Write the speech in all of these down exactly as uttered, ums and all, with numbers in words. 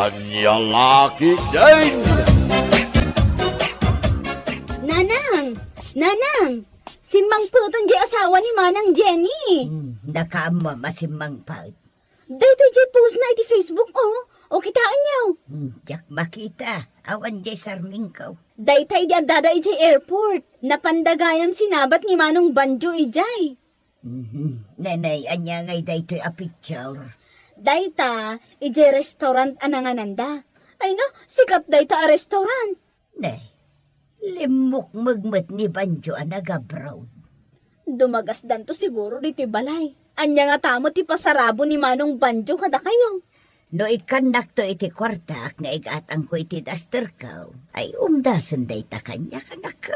Ania la ketdin? Nanang! Nanang! Simmangpeten jay asawa ni Manang Jenny. Hmm, nakaammo a simmangpet. Daytoy jay postna iti Facebook, o. O, kitaenyo. Hmm, diak makita. Awan jay sarmingko. Dayta idi addada idiay airport. Napanda gayam sinabat ni Manong Banjo idiay. Mhm. Nenay, ania ngay daytoy a picture? Dayta, idiay restaurant a nangananda. Ay no, sikat dayta a restaurant. Ne, limmukmeg met ni Banjo a nag-abroad. Dumagasdanto siguro ditoy balay. Ania ngata met ti pasarabo ni Manong Banjo kadakayo? No ikkannakto iti kuartak nga igatangko iti dusterko, ay umdasen dayta kaniak, anakko.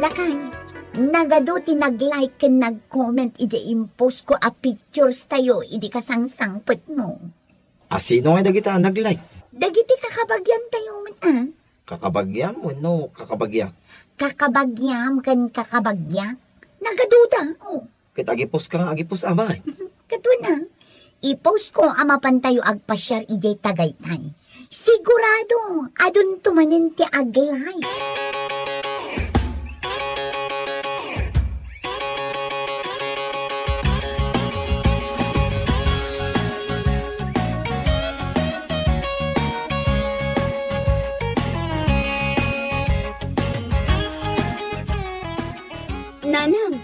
Lakay, nagadu ti nag-like ken nag-comment idiay impostko a pictures tayo idi kasangsangpetmo. A sino ngay dagita a nag-like? Dagiti kakabagian tayo met, a. Kakabagiam wenno kakabagiak? Kakabagiam ken kakabagiak. Nagaduda, o. Ket agiposka nga agipos, a, baket? Ket wen, a. Iposko a mapantayo agpasiar idiay Tagaytay. Sigurado, adunto manen ti ag-like. Nanang,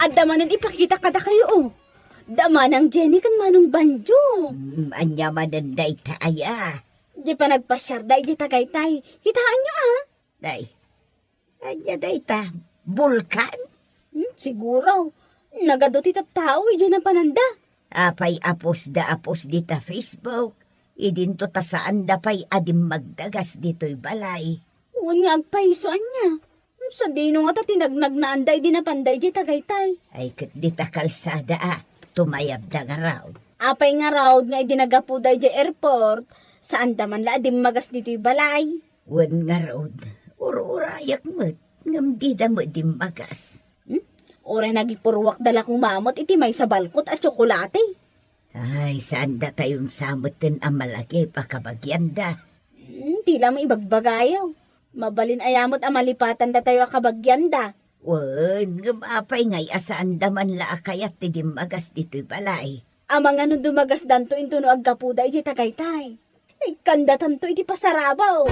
adda manen ipakita kadakayo, o. Da Manang Jenny ken Manong Banjo. Hmm, ania manen dayta aya? Di panagpasiarda idiay Tagaytay. Kitaenyo, a? Day, ania dayta? Bulkan? Hmm, siguro. Nagadu ti tattao idiay napananda. Apay a postda a post dita Facebook? Idinto ta saanda pay a dimmagdagas ditoy balay. Wen nga agpayso ania? Sadino ngata ti nagnagnaanda idi napanda idiay Tagaytay? Ay, ket dita kalsada a, tumayabda ngarud. Apay ngarud nga idi naggapuda idiay airport, saanda man la a dimmagas ditoy balay? Wen ngarud, ur-urayak met, ngem dida met dimmagas. Hmm? Uray nagipurruakda la koma met iti maysa balkot a tsokolate. Ay, saandatayon sa metten a malagip a kabagianda. Hmm, ti la met ibagbagayo. Mabalin aya met a malipatandatayo a kabagianda. Wen, ngem apay ngay a saanda man la a kayat ti dimmagas ditoy balay? Amangan no dumagasdanto intono aggapuda idiay Tagaytay. Ikkandatanto iti pasarabo.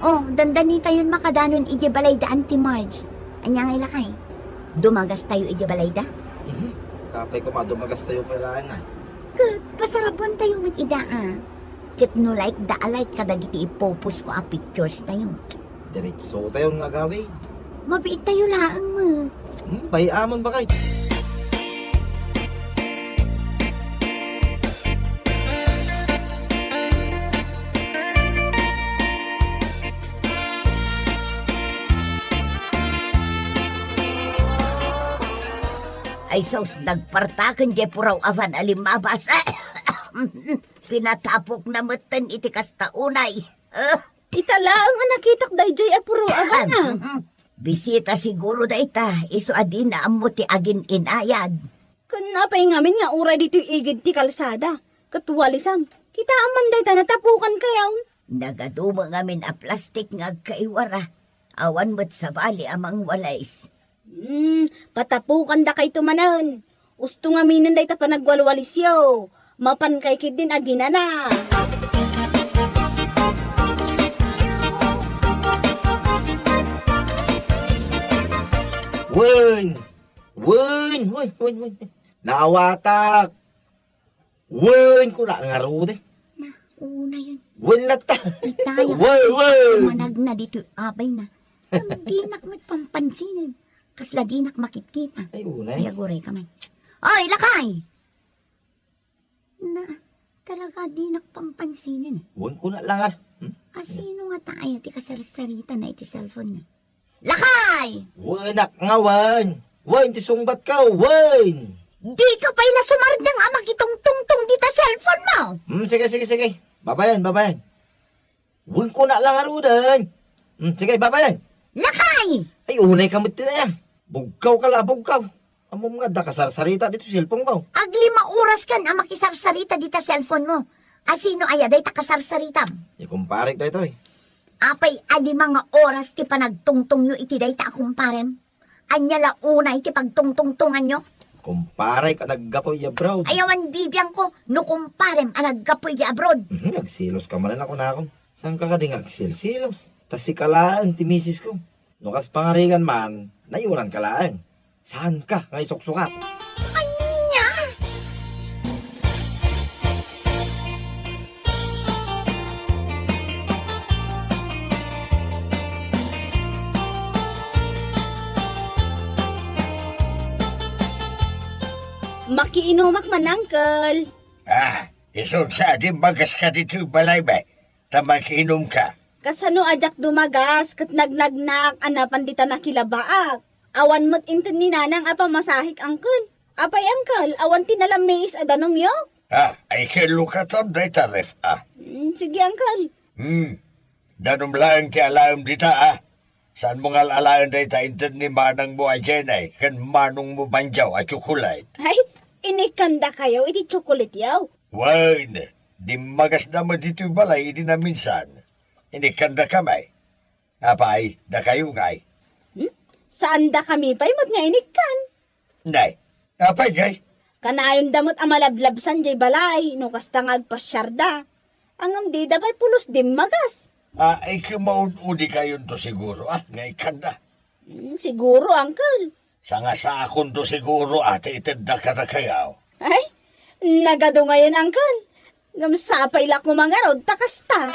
Oh, dandanitayon makadanon idiay balay da Auntie Marge. Ania ngay lakay? Dumagastayo idiay balayda? Mhm. Apay koma dumagastayo pay laeng, a. Ket pasarabuantayo met ida, a. Ket no like da a like kadagiti ipoposko a pictures tayo. Diretsotayon nga agawid. Mabiit tayo laeng met. Hmm, bay-amon, bakay. Ay sus, nagpartaken diay puraw a van a limmabas. Pinatapokna metten iti kasta unay. Eh. Ita laeng a nakitak daydiay a puraw a van, a. Bisita siguro dayta, isu a dina ammo ti agin-inayad. Ken apay ngamin nga uray ditoy igid ti kalsada ket walisam? Kitaem man dayta, natapukankayo. Nagadu met ngamin a plastik nga agkaiwara. Awan met sabali a mangwalis. Hmm, patapukandakayto manen. Usto ngaminen dayta panagwalwalisyo. Mapankay ketdin a ginana. Wen! Wen! Wen! Wen! Wen! Naawatak! Wen! Kuna, ngarud, e. Na, unayen. Wen latta. Itaya. Wen! Wen! Managna ditoy abayna. Ngem dinak met pampansinen. Kasla dinak makitkita. Ay, unay. Ay, aguray ka man. Oy, lakay! Na, talaga dinak pampansinen. Wen kuna la nga. Hmm? A, sino ngata aya ti kasarsaritana iti cellphone na? Lakay! Wenak nga wen. Wen ti sungbatko, wen. Dika pay la sumardeng a makitungtungtong dita cellphone mo. Hmm, sige, sige, sige. Babaen, babaen. Wen ko na la ngaruden. Hmm, sige, babaen. Lakay! Ay, unay ka met ti daya. Bugkaw ka la, bugkaw. Ammom nga adda kasarsarita ditoy cellphone mo. Aglima oras kan a makisarsarita dita cellphone mo. Asino aya dayta kasarsaritam? Ni kumparek daytoy. Apay a lima nga oras ti panagtungtongyo iti dayta a kumparem? Ania la unay ti pagtungtungtonganyo? Kumparek a naggapu idiay abroad. Ay, awan bibiangko no kumparem a naggapu idiay abroad. Mhm, agselos ka manen a kunakon. Saanka kadi nga agselselos? Ta sika laeng ti misis ko. No kas pangarigan man, nayunan ka laeng. Saanka nga isuksukat? Ania? Makiinumak man, Uncle. Ah, isu sa dimmagas ka ditoy balay, bay. Ta makiinumka. Kasano a diak dumagas ket nagnagnaak a napan dita nakilabaak? Awan met inted ni Nanang a pamasahek, Uncle. Apay, Uncle, awan ti nalammiis a danumyo? Ah, ay, kello katam dayta ref, ah. Mm, sige, Uncle. Hmm. Danum laeng ti alaem dita, ah. Saanmo nga al-alaen dayta inted ni manangmo a Jenny ken manongmo Banjaw a tsokolate? Ay, inikkandakayo iti tsokolatyo? Wen, dimmagasda met ditoy balay idi naminsan. Inikkandakami. Apay, dakayo ngay? Hmm? Saandakami pay met nga inikkan? Nay, apay ngay? Kanayonda met a malablabsan diay balay no kasta nga agpasiarda. Ngem dida pay pulos dimmagas. Ah, ay, kumaud-udi kayonto siguro, ah, nga ikkanda. Hmm, siguro, Uncle. Sangasakonto siguro, ah, ti itedda kadakayo. Ay, nagadu ngayen, Uncle. Ngem sapay la koma ngarud ta kasta.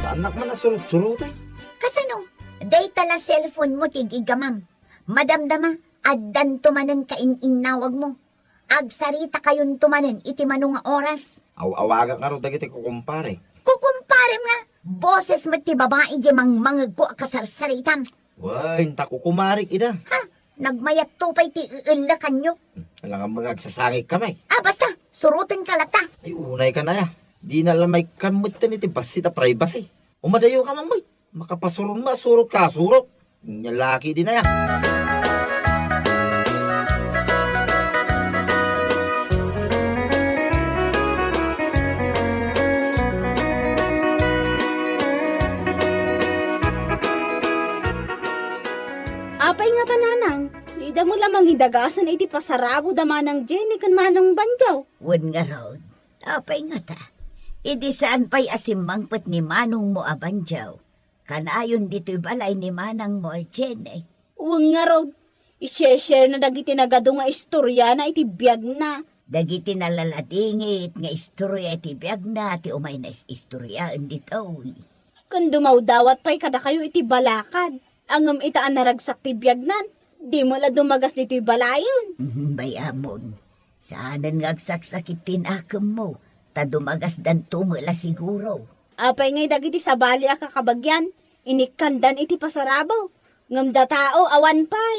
Saannak man a surot-suroten? Kasano? Dayta la cellphone mo ti ig-igamam. Madamdama, addanto manen kain-innawagmo. Agsaritakayon to manen iti mano nga oras. Aw-awagak ngarud dagiti kukumpare. Kukumparem nga, boses met ti babai diay mangmangegko a kasarsaritam. Wen, ta kukumarek ida. Ha? Nagmayatto pay ti eellakanyo. Hmm, alangan nga agsasangikka, may. Ah, basta, surotenka latta. Ay, unayka aya. Dina la maikkan metten iti bassit a privacy. Umadayoka man, may. Makapasuron nga surot ka, surot. Nia la ketdi aya. Apay ngata, Nanang, dida mo la mangidagasen iti pasarabod a Manang Jenny ken Manong Banjaw? Wen ngarud, apay ngata, idi saan pay a simmangpet ni manongmo a Banjaw, kanayon ditoy balay ni manangmo a Jenny. Wen ngarud, i-share-sharena dagiti nagadu nga istoriana iti biagna. Dagiti nalaladingit nga istoria iti biagna ti umayna is-istoriaen ditoy. Ken dumawdawat pay kadakayo iti balakad. Ngem ita a naragsak ti biagnan, dimo la dumagas ditoy balayen. Mhm, bay-amon. Saanen nga agsaksakit ti nakemmo, ta dumagasdanto met la siguro. Apay ngay dagiti sabali a kakabagian, inikkandan iti pasarabo, ngem datao awan pay.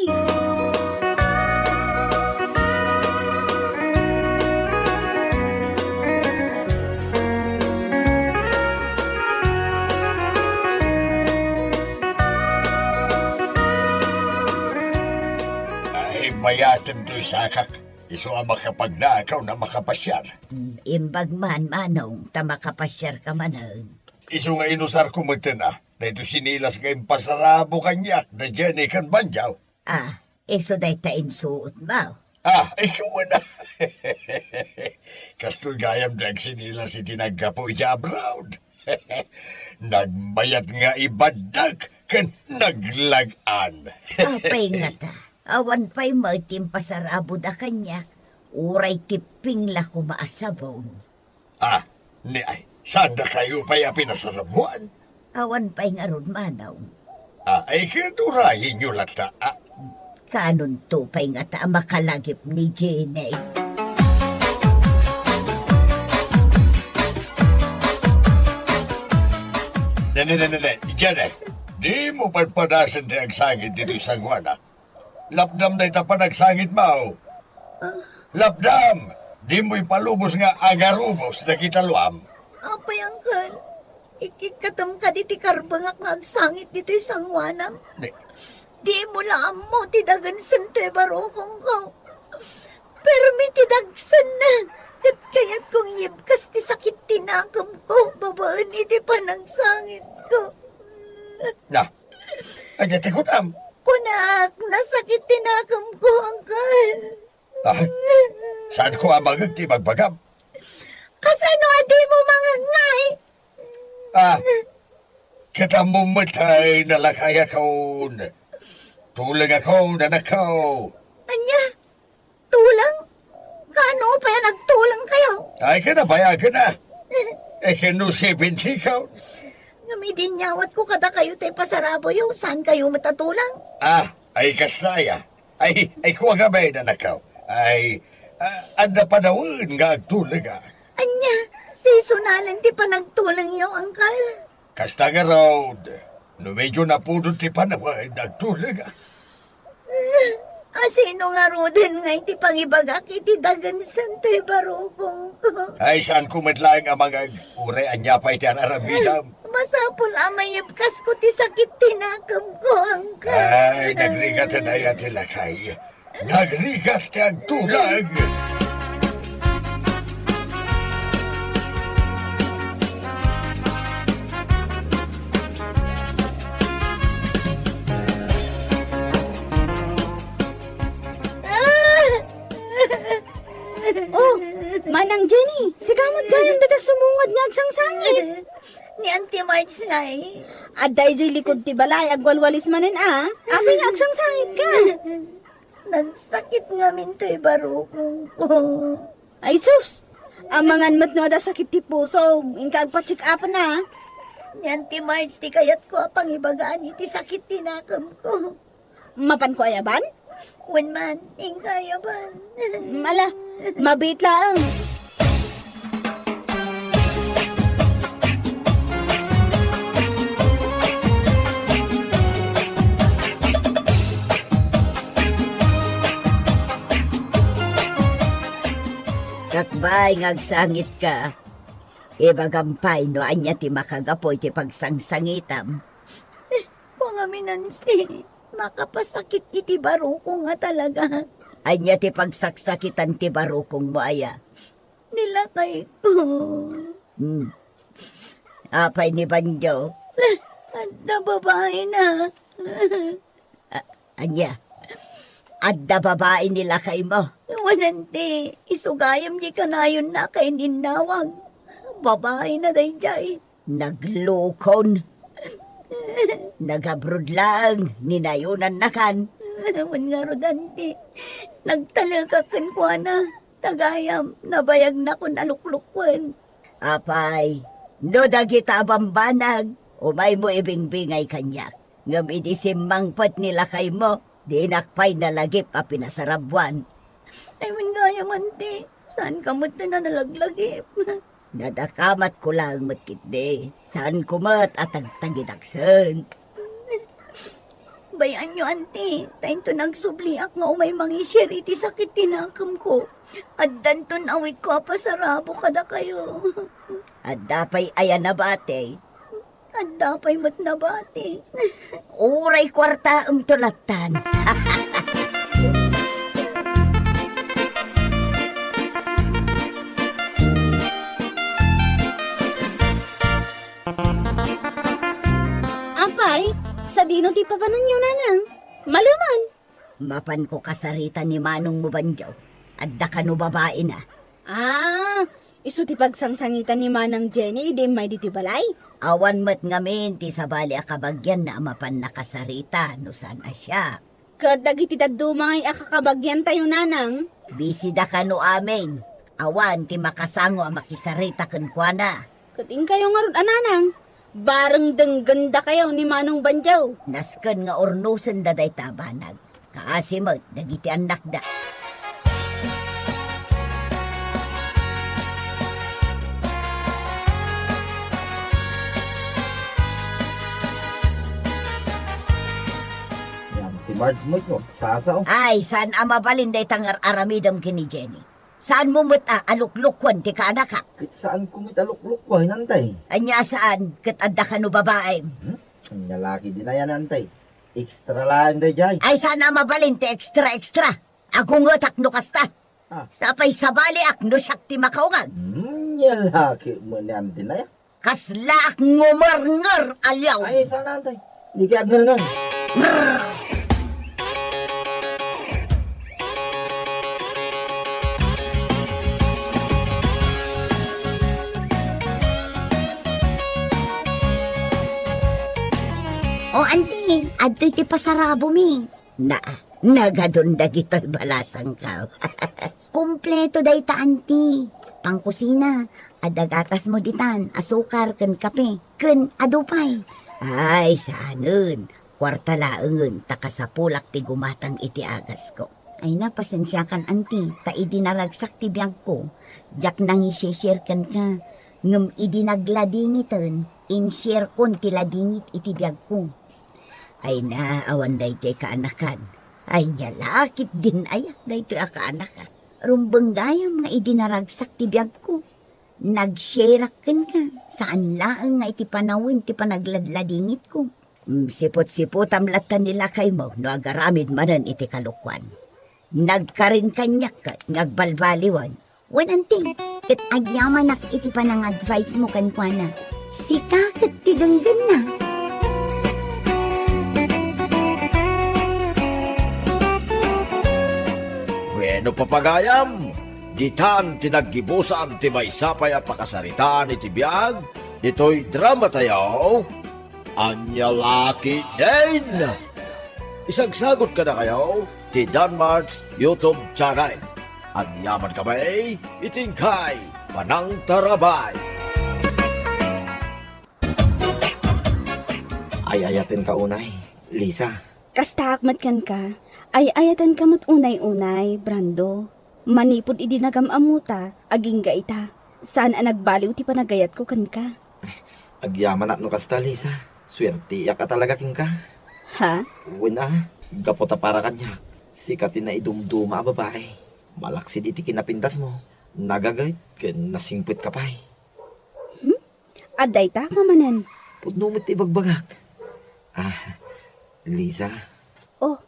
Ay, bayatem toy sakak. Isu a makapagnakaw na makapasiar. Mm, imbag man, manong, ta makapasiarka manen. Isu nga inusarko metten a, daytoy sinilas nga impasarabo kaniak da Jenny ken Banjaw. Ah, isu dayta insuotmo? Ah, ikaw na. Kastoy gayam ti agsinilas iti naggapu iti abroad. Nagmayat nga ibaddak ken naglag-an. Apay ngata, awan pay met ti impasaraboda kaniak, uray ti pingla koma a sabon. Ah, ni ay, saandakayo pay a pinasarabuan? Awan pay ngarud, manong. Ah, ay, ket urayenyo latta, ah. Kaanonto pay ngata a makalagip ni Jenny? Ne, ne, ne, ne. Diyan, eh. Dimo padpadasen ti agsangit ditoy sangoanak. Lapdam dayta panagsangitmo. Ah. Lapdam! Dimo ipalubos nga agarubos dagiti luam. Apay, Uncle? Ikkikkatem kadi ti karbengak nga agsangit ditoy sangoanam? Di. Dimo la ammo ti dagensen toy barukongko. Permi ti dagsenna. Ket kayatko nga iyebkas ti sakit ti nakemko babaen iti panagsangitko. Na, ania ti kunam? Kunak, nasakit ti nakemko, Uncle. Ah, saanko a mangngeg ti ibagbagam? Kasano a dimo mangngeg ngay? Ah, ket ammom met a nalakayakon. Tulengakon, anakko. Ania? Tuleng? Kaano pay a nagtulengkayo? Ay, kinabayagen a. Eh, ken no seventy ka. Ngem idi inyawatko kadakayo ti pasaraboyo, saankayo met a tuleng? Ah, ay, kasta aya. Ay, ay, kua ngamin, anakko. Ay, ah, adda panawen nga agtuleng a. Ania, sisonalen ti panagtulengyo, Uncle? Kasta ngarud, no medyo napudot ti panawen, agtuleng a. Asino ngaruden nga iti pangibagak iti dagensen toy barukongko? Ay, saanko met laeng a mangngeg, uray ania pay ti ar-aramidam. Masapul a mayebkasko ti sakit ti nakemko, Uncle. Ay, nagrigat a daya ti lakay. Nagrigat ti agtuleng. Oh, Manang Jenny, sika met gayam dada sumungad nga agsangsangit. Ni Auntie Marge ngay. Adda idiay likod ti balay, agwalwalis manen a. Apay nga agsangsangit ka? Nagsakit ngamin toy barukongko. Ay sus! Amangan met no adda sakit ti pusom, inka agpa-check up na. Ni Auntie Marge ti kayatko a pangibagaan iti sakit ti nakemko. Mapanko ayaban? Wen man, inka ayaban. Mala, mabiit laeng. Sakbay nga agsangitka, ibagam pay no ania ti makagapu iti pagsangsangitam. Kua ngamin, Auntie, makapasakit iti barukong a talaga. Ania ti pagsaksakitan ti barukongmo aya? Ni lakayko. Hmm. Apay ni Banjo? Adda babaina. A-, ania? Adda babai ni lakaymo? Wen, Auntie, isu gayam diay kanayonna ken innawag. Babaina daydiay. Naglukon. Nag-abroad laeng ni nayonannakan. Wen ngarud, Auntie, nagtalekak kenkuana. Ta gayam, nabayagnakon a luklukoen. Apay, no dagita a bambanag, umaymo ibingbingay kaniak. Ngem idi simmangpet ni lakaymo, dinak pay nalagip a pinasarabuan. Ay, wen gayam, Auntie, saanka met a nalaglagip. Nadakamatko laeng met ketdi. Saanko met a tagtagidaksen. Bay-anyo, Auntie, ta inton agsubliak nga umay mangisir iti sakit ti nakemko, addanton awitko a pasarabo kadakayo. Adda pay aya nabati? Adda pay met nabati. Uray kuartaemto lattan. Apay, sadino ti papanonyo, nanang? Maleman. Mapanko kasarita ni manongmo, Banjo. Adda kano babaina? Ah, isu ti pagsangsangitan ni Manang Jenny idi immay ditoy balay? Awan met ngamin ti sabali a kabagianna a mapan nakasarita no saan a siak. Ket dagiti dadduma ngay a kakabagiantayo, nanang? Bisida kano amin. Awan ti makasango a makisarita kenkuana. Ket inkayo ngarud a nanang, bareng denggenda kayo ni Manong Banjaw. Nasken nga urnosenda dayta a banag. Kaasi met dagiti annakda. Cards mo ito, sasao. Ay, saan a mabalin dayta nga ar-aramidem ken ni Jenny? Saanmo met a aluklukwan ti kaanakak? Ket saanko met aluklukwan, antay. Ania saan, ket adda kano babaem? Hmm? Ania la ketdin aya, antay. Extra laeng daydiay. Ay, saan a mabalin ti extra-extra. Agungetak no kasta. Ah. Sapay sabaliak no siak ti makaungan. Hmm, ania la ketdin aya. Kaslaak ngumernger a liaw. Ay, saan, antay. Di kay agngerngan. O, anti, adtoy ti pasarabomi. Na, nagadun dagitoy balasangko. Kompleto dayta, anti. Pangkusina, adda gatasmo ditan, asukar ken kape, ken adu pay. Ay, saanen. Kuarta laengen ta kasapulak ti gumatang iti agasko. Ay na, pasensiakan, anti, ta idi naragsak ti biagko, diak nangisishare kenka. Ngem idi nagladingiten, inshare kon ti ladingit iti biagko. Ay na, awan daytoy kaanakan. Ay, ania la ketdin aya daytoy a kaanakan. Rumbeng gayam nga idi naragsak ti biagko, nagshareak kenka, saan laeng nga iti panawen ti panagladladingitko. Mm, sipot-sipotam latta ni lakaymo no agaramid manen iti kalokuan. Nagkarin kaniak ket nga agbalbaliwen. Wen, anti, ket agyamanak iti panangadvicemo kenkuana. Sika ket ti denggenna. Bueno, papagayam, ditan ti naggibusan ti maysa pay a pakasaritaan iti biag ditoy dramatayo. Ania la ketdin? Isagsagut kadakayo ti Danmart's YouTube channel. Agyaman kami iti inkay panangtarabay. Ay-ayatenka unay, Lisa. Kastaak met kenka. Ay-ayatenka met unay-unay, Brando. Manipud idi nagam-ammota, agingga ita, saan a nagbaliw ti panagayatko kenka. Agyamanak no kasta, Lisa. Suerteak a talaga kenka. Ha? Wen a, gapu ta para kaniak, sika ti naidumduma a babai. Malaksid iti kinapintasmo, nagaget ken nasingpetka pay. Hmm? Adda ita a manen? Pudno met ti ibagbagak. Ah, Lisa. Oh,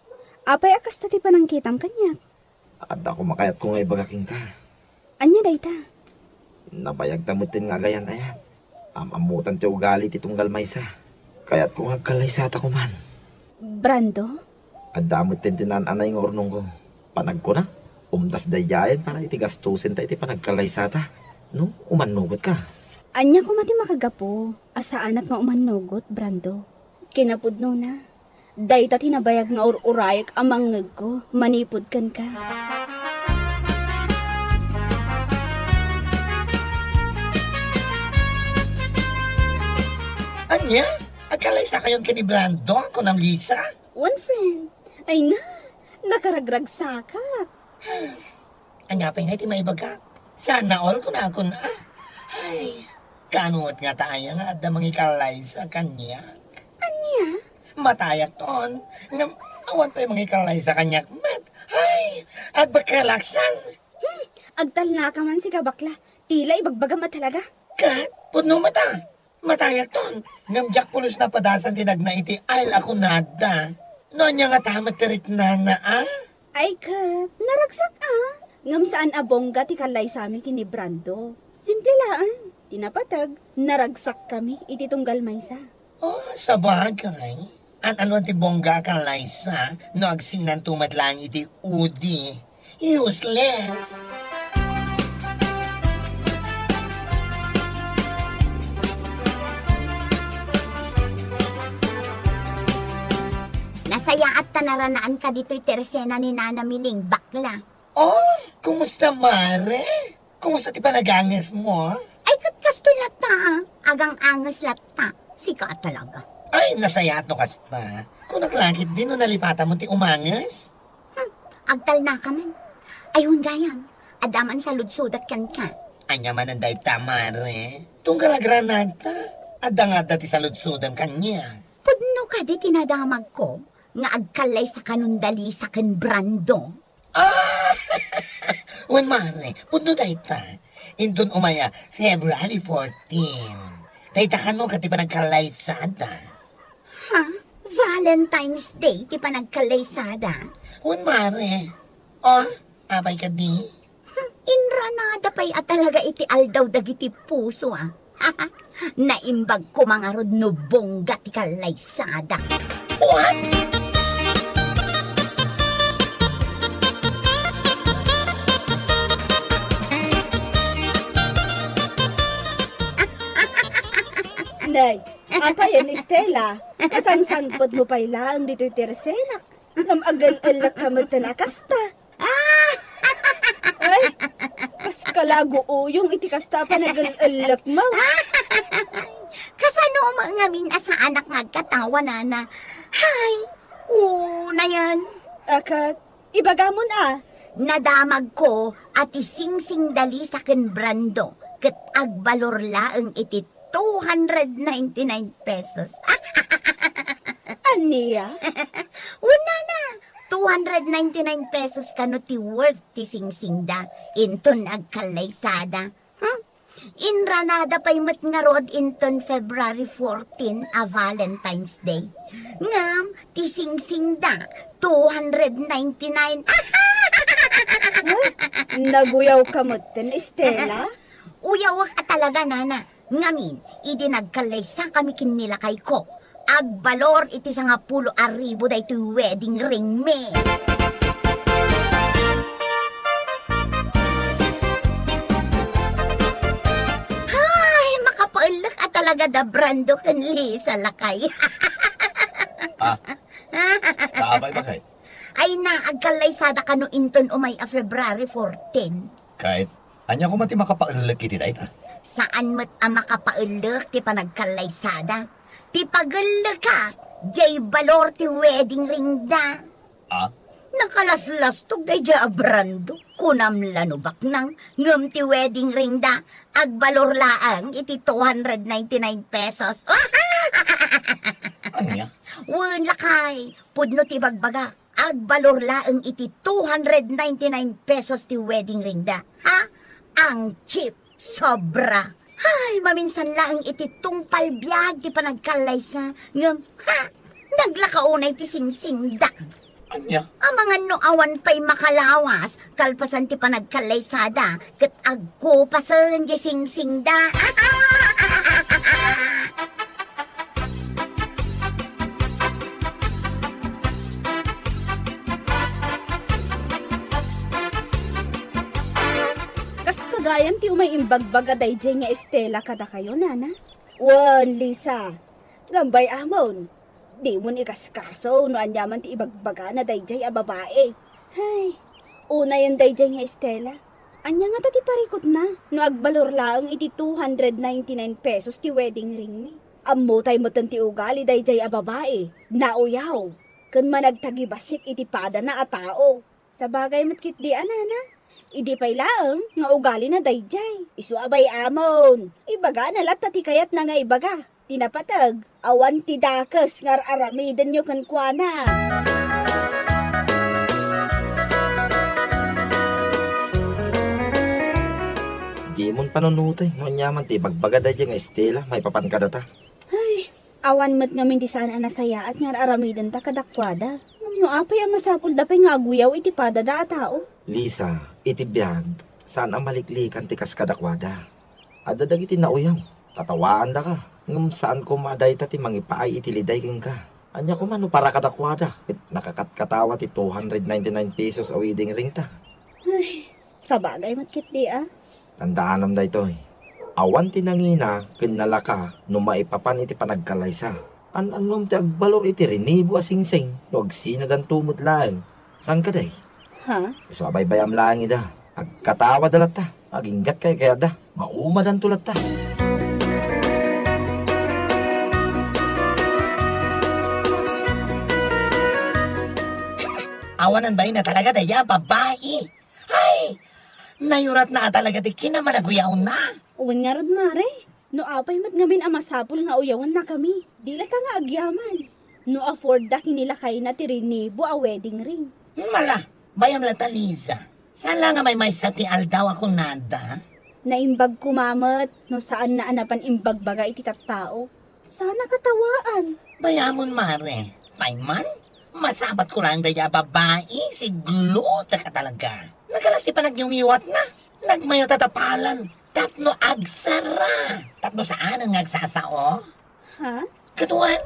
apay a kasta ti panangkitam kaniak? Adda koma kayatko nga ibaga kenka. Ania dayta? Nabayagta metten nga agayan-ayan. Am-ammotan ti ugali ti tunggal maysa. Kayatko nga agkallaysata koman. Brando? Adda metten ti naan-anay nga urnongko. Panagkuna, umdas daydiayen para iti gastosenta iti panagkallaysata. No, umannugotka. Ania koma ti makagapu a saanak nga umannugot, Brando? Kinapudnona, dayta ti nabayag nga ur-urayek a mangngegko manipud kenka. Ania? Agkallaysakayon ken ni Brando, kunam, Lisa? Wen, friend. Ay na, nakaragragsakak. Ania pay ngay ti maibaga? Sana all kunakon, ah. Ay, kaano met ngata aya nga adda mangikallaysa kaniak? Ania? Matayakton, ngem awan pay mangikallaysa kaniak met. Ay, agbakkelaksan. Hmm, agtalnaka man, sika bakla. Tila ibagbagam a talaga. Ket, pudno met a. Matayakton, ngem diak pulos napadasan ti nagna iti ail a kunada. No ania ngata met ti riknana, a? Ay ket, naragsak a. Ngem saan a bongga ti kallaysami ken ni Brando. Simple laeng. Ti napateg, naragsakkami iti tunggal maysa. Oh, sabagay. An-anuan ti bongga a kallaysa no agsinanto met laeng iti udi? Useless! Nasayaat ta naranaanka ditoy ti ersena ni Nana Miling, bakla. Oh, kumusta, Mare? Kumusta ti panagangesmo? Ay, ket kastoy latta, ah. Agang-anges latta. Sika a talaga. Ay, nasayaat no kasta. Kunak la ketdi no nalipatamon ti umanges? Hmm, agtalnaka man. Ay, wen gayam, adda man saludsodak kenka. Ania manen dayta, Mare? Tunggal agranadta, adda nga adda ti saludsodem kaniak. Pudno kadi ti nadamagko? nga agkallaysa kanon da Lisa ken Brando? Ah! Wen, mare, pudno dayta. Inton umay a February fourteen. Dayta kano ket ti panagkallaysada. Ha? Valentine's Day ti panagkallaysada? Wen, mare. Oh, apay kadi? Hmm, inranada pay a talaga iti aldaw dagiti puso, a. Naimbag koma ngarud no bongga ti kallaysada. What? Nay, apay, Estela? Kasangsangpetmo pay laeng ditoy tersenak. Ngem agel-ellek ka met a kasta. Ah! Ay, kas kalago uyong iti kasta a panagel-ellekmo. Kasano met ngamin a saanak nga agkatawa, nana? Hay, una yan. Akat, ibagamon a. Nadamagko a ti singsing da Lisa ken Brando ket agbalor laeng iti two hundred ninety-nine pesos. Ania? Una na, two hundred ninety-nine pesos kano ti worth ti singsingda inton agkallaysada. Hmm? Inranada pay met ngarud inton February fourteen a Valentine's Day. Ngem ti singsingda, two hundred ninety-nine. Huh? Naguyaw ka metten, Estela? Uyawek a talaga, nana. Ngamin, idi nagkallaysakami ken ni lakayko, agbalor iti sangapulo a ribu daytoy wedding ringmi. Ay, makapaellek a talaga da Brando ken Lisa, lakay. Ah, apay, bakit? Ay na, agkallaysada kano inton umay a February fourteen. Ket ania koma ti makapaellek iti dayta? Saan met a makapaellek ti panagkallaysada. Ti pagelleka, jay balor ti wedding ringda. Ah? Nakalaslastog dayjay a Brando. Kunam la no baknang, ngem ti wedding ringda, agbalor laeng iti two hundred ninety-nine pesos. Ania? Wen, lakay, pudno ti bagbagak. Agbalor laeng iti two hundred ninety-nine pesos ti wedding ringda. Ha? Ang cheap, sobra. Ay, maminsan laeng iti tungpal biag ti panagkallaysa. Ngem, ha? Naglaka unay ti singsingda. Ania? Amangan no awan pay makalawas, kalpasan ti panagkallaysada, ket agkupasen ti singsingda. Kasta gayam ti umay imbagbaga dayjay nga Estela kadakayo, nana? Wen, Lisa. Ngem bay-amon, dimon ikaskaso no aniaman ti ibagbagana dayjay a babai. Hay, unayen dayjay nga Estela. Ania ngata ti parikutna no agbalor laeng iti two hundred ninety-nine pesos ti wedding ringmi? Ammotay metten ti ugali dayjay a babai, nauyaw, ken managtagibassit iti padana a tao. Sabagay met ketdi a, nana. Idi pay laeng nga ugalina dayjay. Isu a bay-amon, ibagana latta ti kayatna nga ibaga. Ti napateg, awan ti dakes nga ar-aramidenyo kenkuana. Dimon panunotay no aniaman ti ibagbaga dayjay nga Estela maipapan kadata. Ay, awan met ngamin ti saan a nasayaat nga ar-aramidenta kadakuada. Ngem no apay a masapulda pay nga aguyaw iti padada a tao? Lisa, iti biag, saan a maliklikan ti kas kadakuada. Adda dagiti nauyaw, tatawaandaka, ngem saan koma a dayta ti mangipaay iti liday kenka. Ania koma no para kadakuada ket nakakatkatawa ti two hundred ninety-nine pesos a wedding ringta? Ay, sabagay met ketdi a. Tandaanam daytoy. Awan ti nangina ken nalaka no maipapan iti panagkalaysa. An-annom ti agbalor iti rinibo a singsing no agsinadanto met laeng. Saan kadi? Ha? Isu a baybayam laeng ida. Agkatawada latta. Aginggat kaykayatda. Maumadanto latta. Awanan bain a talaga dayta a babai. Ay! Nayuratna a talaga ti kinamanaguyawna. Wen ngarud, mare. No apay met ngamin a masapul nga uyawennakami, di latta nga agyaman. no afford da ken ni lakayna ti rinibo a wedding ring. Mala, bayam la ta, Liza. Saan la nga maymaysa ti aldaw a kunada? Naimbag koma met no saanna a napan imbagbaga iti tattao. Saan a katawaan. Bayamon, mare. Pay man, masabatko laeng daydiay a babai, sigluda ka talaga. Nagalas ti panagngiyongiwatna. Nagmayat a tapalan tapno agsara, tapno saanen nga agsasao. Ha? Kaduan,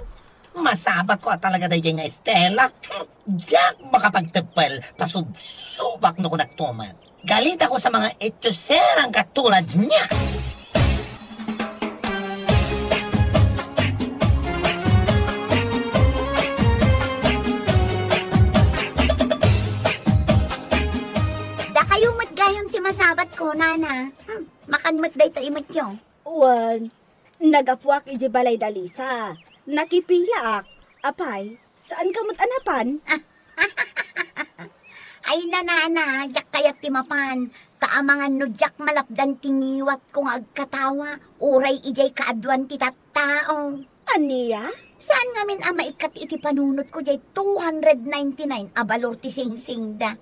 masabatko a talaga daydiay nga Estela. Hmm, diak makapagteppel, pasubsobak no kunakto met. Galitako sa mga etsoserang katulad niya. Dakayo met gayam ti masabatko, nana. Hmm, makan met dayta imetyo. Wen, nagapuak idiay balay da Liza. Nakipilaak. Apay, saanka met a napan? Ay, nanana, diak kayat ti mapan. Ta amangan no diak malapdan ti ngiwatko nga agkatawa, uray idiay kaaduan ti tattao. Ania? Saan ngamin a maikkat iti panunotko diay two hundred ninety-nine a balor ti singsingda?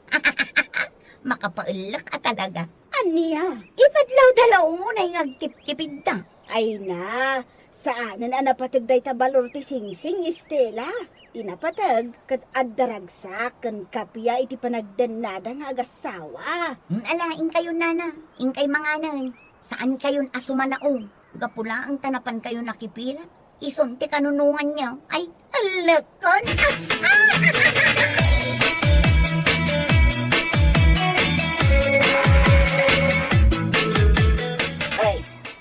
Makapaellek a talaga. Ania? Ipadlawda la unay nga agtiptipidda. Ay na, saanen a napateg dayta balor ti singsing, Estela. Ti napateg ket adda ragsak ken kappia iti panagdennada nga agassawa. Hmm, ala, inkayon, nana. Inkay manganen. Saankayon a sumanao. Gapu laeng ta napankayo nakipila. Isun ti kanunonganyo. Ay, alekon. Ay,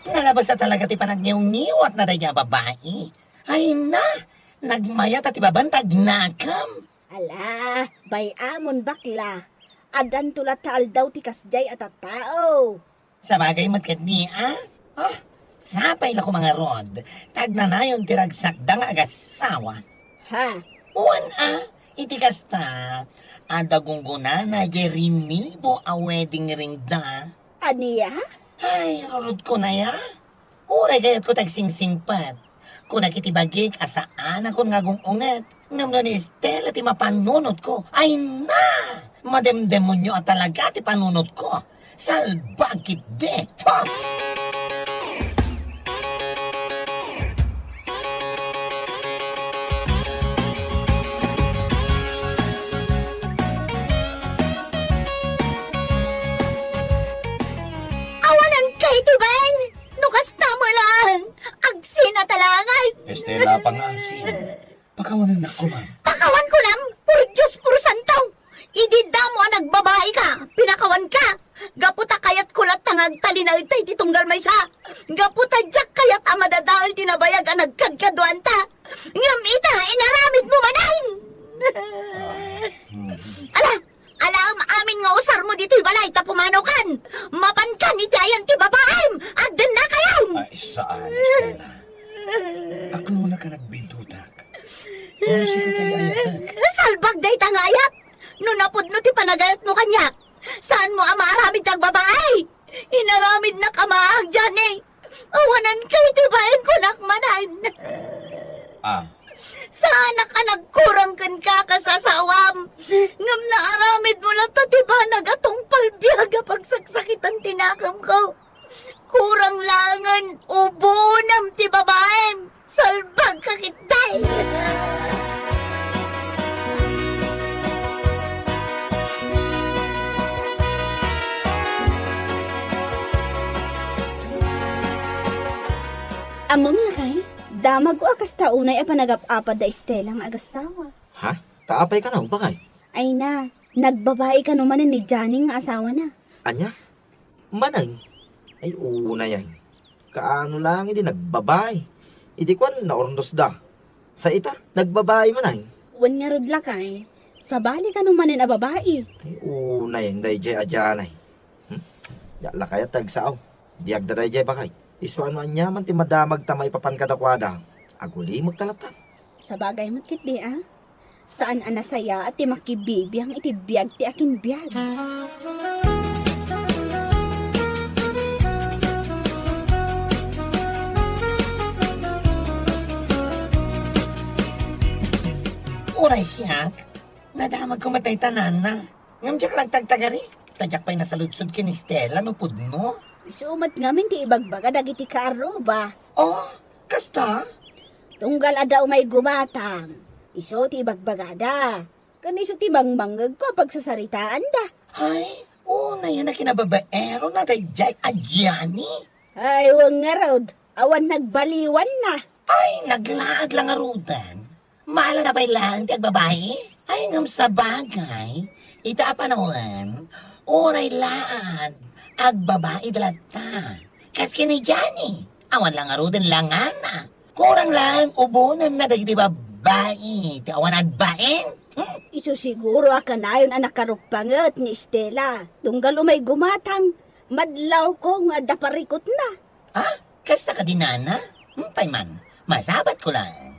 nalabas na talaga ti panagniwngiwatna daydiay a babai. Ay na, nagmayat a ti babanta agnakam. Ala, bay-amon, bakla. Addanto latta aldaw ti kasdiay a tattao. Sabagay met ketdi a. Ah, sapay la koma ngarud, ta agnanayon ti ragsakda nga agassawa. Ha? Wen a, iti kasta, adda gunggonana diay rinibo a wedding ringda. Ania? Ay, rurutko na ya. Uray kayatko ti agsingsingpet. Kunak iti bagik a saanakon nga agung-unget. Ngem no ni Estela ti mapanunotko, ay na! Mademdemonyo a talaga ti panunotko. Salbag ketdi! Ha! Awanan kay ti bain! No kasta met laeng, agsinatalangan. Estela, pangasim. Pakawanennak koma. Pakawanko lang, por Dios, por santo. Idi damo a nagbabai ka, pinakawan ka. Gapu ta kayatko latta nga agtalinaed ta iti tunggal maysa. Gapu ta diak kayat a madadael ti nabayag a nagkadkaduanta. Ngem ita, inaramidmo manen. Ah, hmm. Ala, alaem amin nga usarmo ditoy balay ta pumanaw kan. Mapan kan iti ayan ti babaim. Agdenna kayan. Ay, saan, Estela? Aklona ka nagbidutak. Uno, sika ti ayatek. Salbag dayta nga ayat. No napudno ti panagayatmo kaniak, saanmo a maaramid ti agbabai. Inaramidnak a maag, Johnny. Awanan kay ti bain kunak manen. Ah. Saanak a nagkurang kenka kas asawam. Ngem naaramidmo latta ti banag a tungpal biag a pagsaksakitan ti nakemko. Kurang laengen ubonam ti babaim. Salbag ka ketdi. Ammom, lakay, damagko a kasta unay a panagap-apad da Estela nga agassawa. Ha? Ta apay kano, bakay? Ay na, nagbabai kano manen ni Johnny nga asawana. Ania? Manen? Ay, unay ay. Kaano lang idi nagbabai? Idi kuan, naurnosda. Sa ita, nagbabai manen. Wen ngarud, lakay, sabali kano manen a babai. Ay, unay, daydiay a Johnny. Hmm? Diak la kayat ti agsao. Biagda daydiay, bakay. Isuan no aniaman ti madamagta maipapan kadakuada. Agulimekta latta. Sabagay met ketdi a. Saan a nasayaat ti makibibiang iti biag ti akinbiag. Uray siak, nadamagko met dayta, Nana. Ngem diak la agtagtagari. Ta diak pay nasaludsod ken Estela no pudno. Isu met ngamin ti ibagbaga dagiti kaarruba. Oh, kasta? Tunggal adda umay gumatang, isu ti ibagbagada. Ken isu ti mangmangngegko a pagsasaritaanda. Ay, unay a kinababaerona daydiay a Gianni. Ay, wen ngarud, awan nagbaliwanna. Ay, naglaag la ngaruden. Maala na pay laeng ti agbabai? Ay, ngem sabagay, ita a panawen, uray laad, agbabaida latta. Kas ken ni Gianni, awan la ngaruden langana. Kurang laeng ubonenna dagiti babbai ti awan agbain. Hmm? Isu siguro a kanayon a nakarukpanget ni Estela. Tunggal umay gumatang, madlawko nga adda parikutna. Ha? Kasta kadi, Nana? Apay man, masabatko laeng.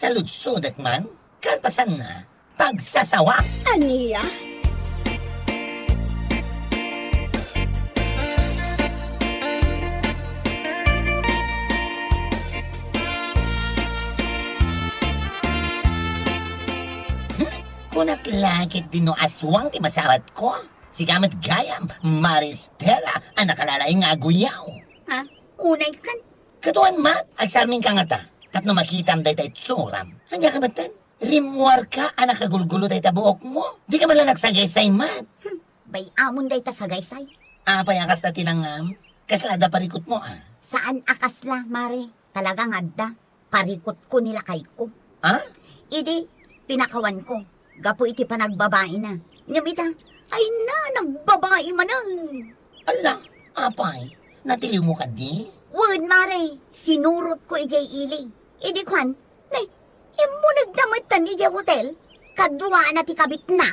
Saludsodek man, kalpasanna, pagsasawak. Ania? Hmm? Kunak la ketdi no aswang ti masabatko. Sika met gayam, Mare Estela, a nakalalaing nga aguyaw. Ha? Unay kan? Kaduan met, agsarmingka ngata, tapno makitam dayta itsuram. Ania ka metten? Rimmuarka a nakagulgulo dayta buokmo. Dika man la nagsagaysay met. Hmm, bay-amon dayta sagaysay. Apay a kasta ti langam? Kasla adda parikutmo a? Saan a kasla, Mare. Talaga nga adda. Parikutko ni lakayko. Ha? Idi, pinakawanko, gapu iti panagbabaina. Ngem ita, ay na, nagbabai manen. Ala, apay, natiliwmo kadi? Wen, Mare, sinurotko idiay ili. Idi kuan, ne, immunegda metten idiay hotel, kaduana ti kabitna.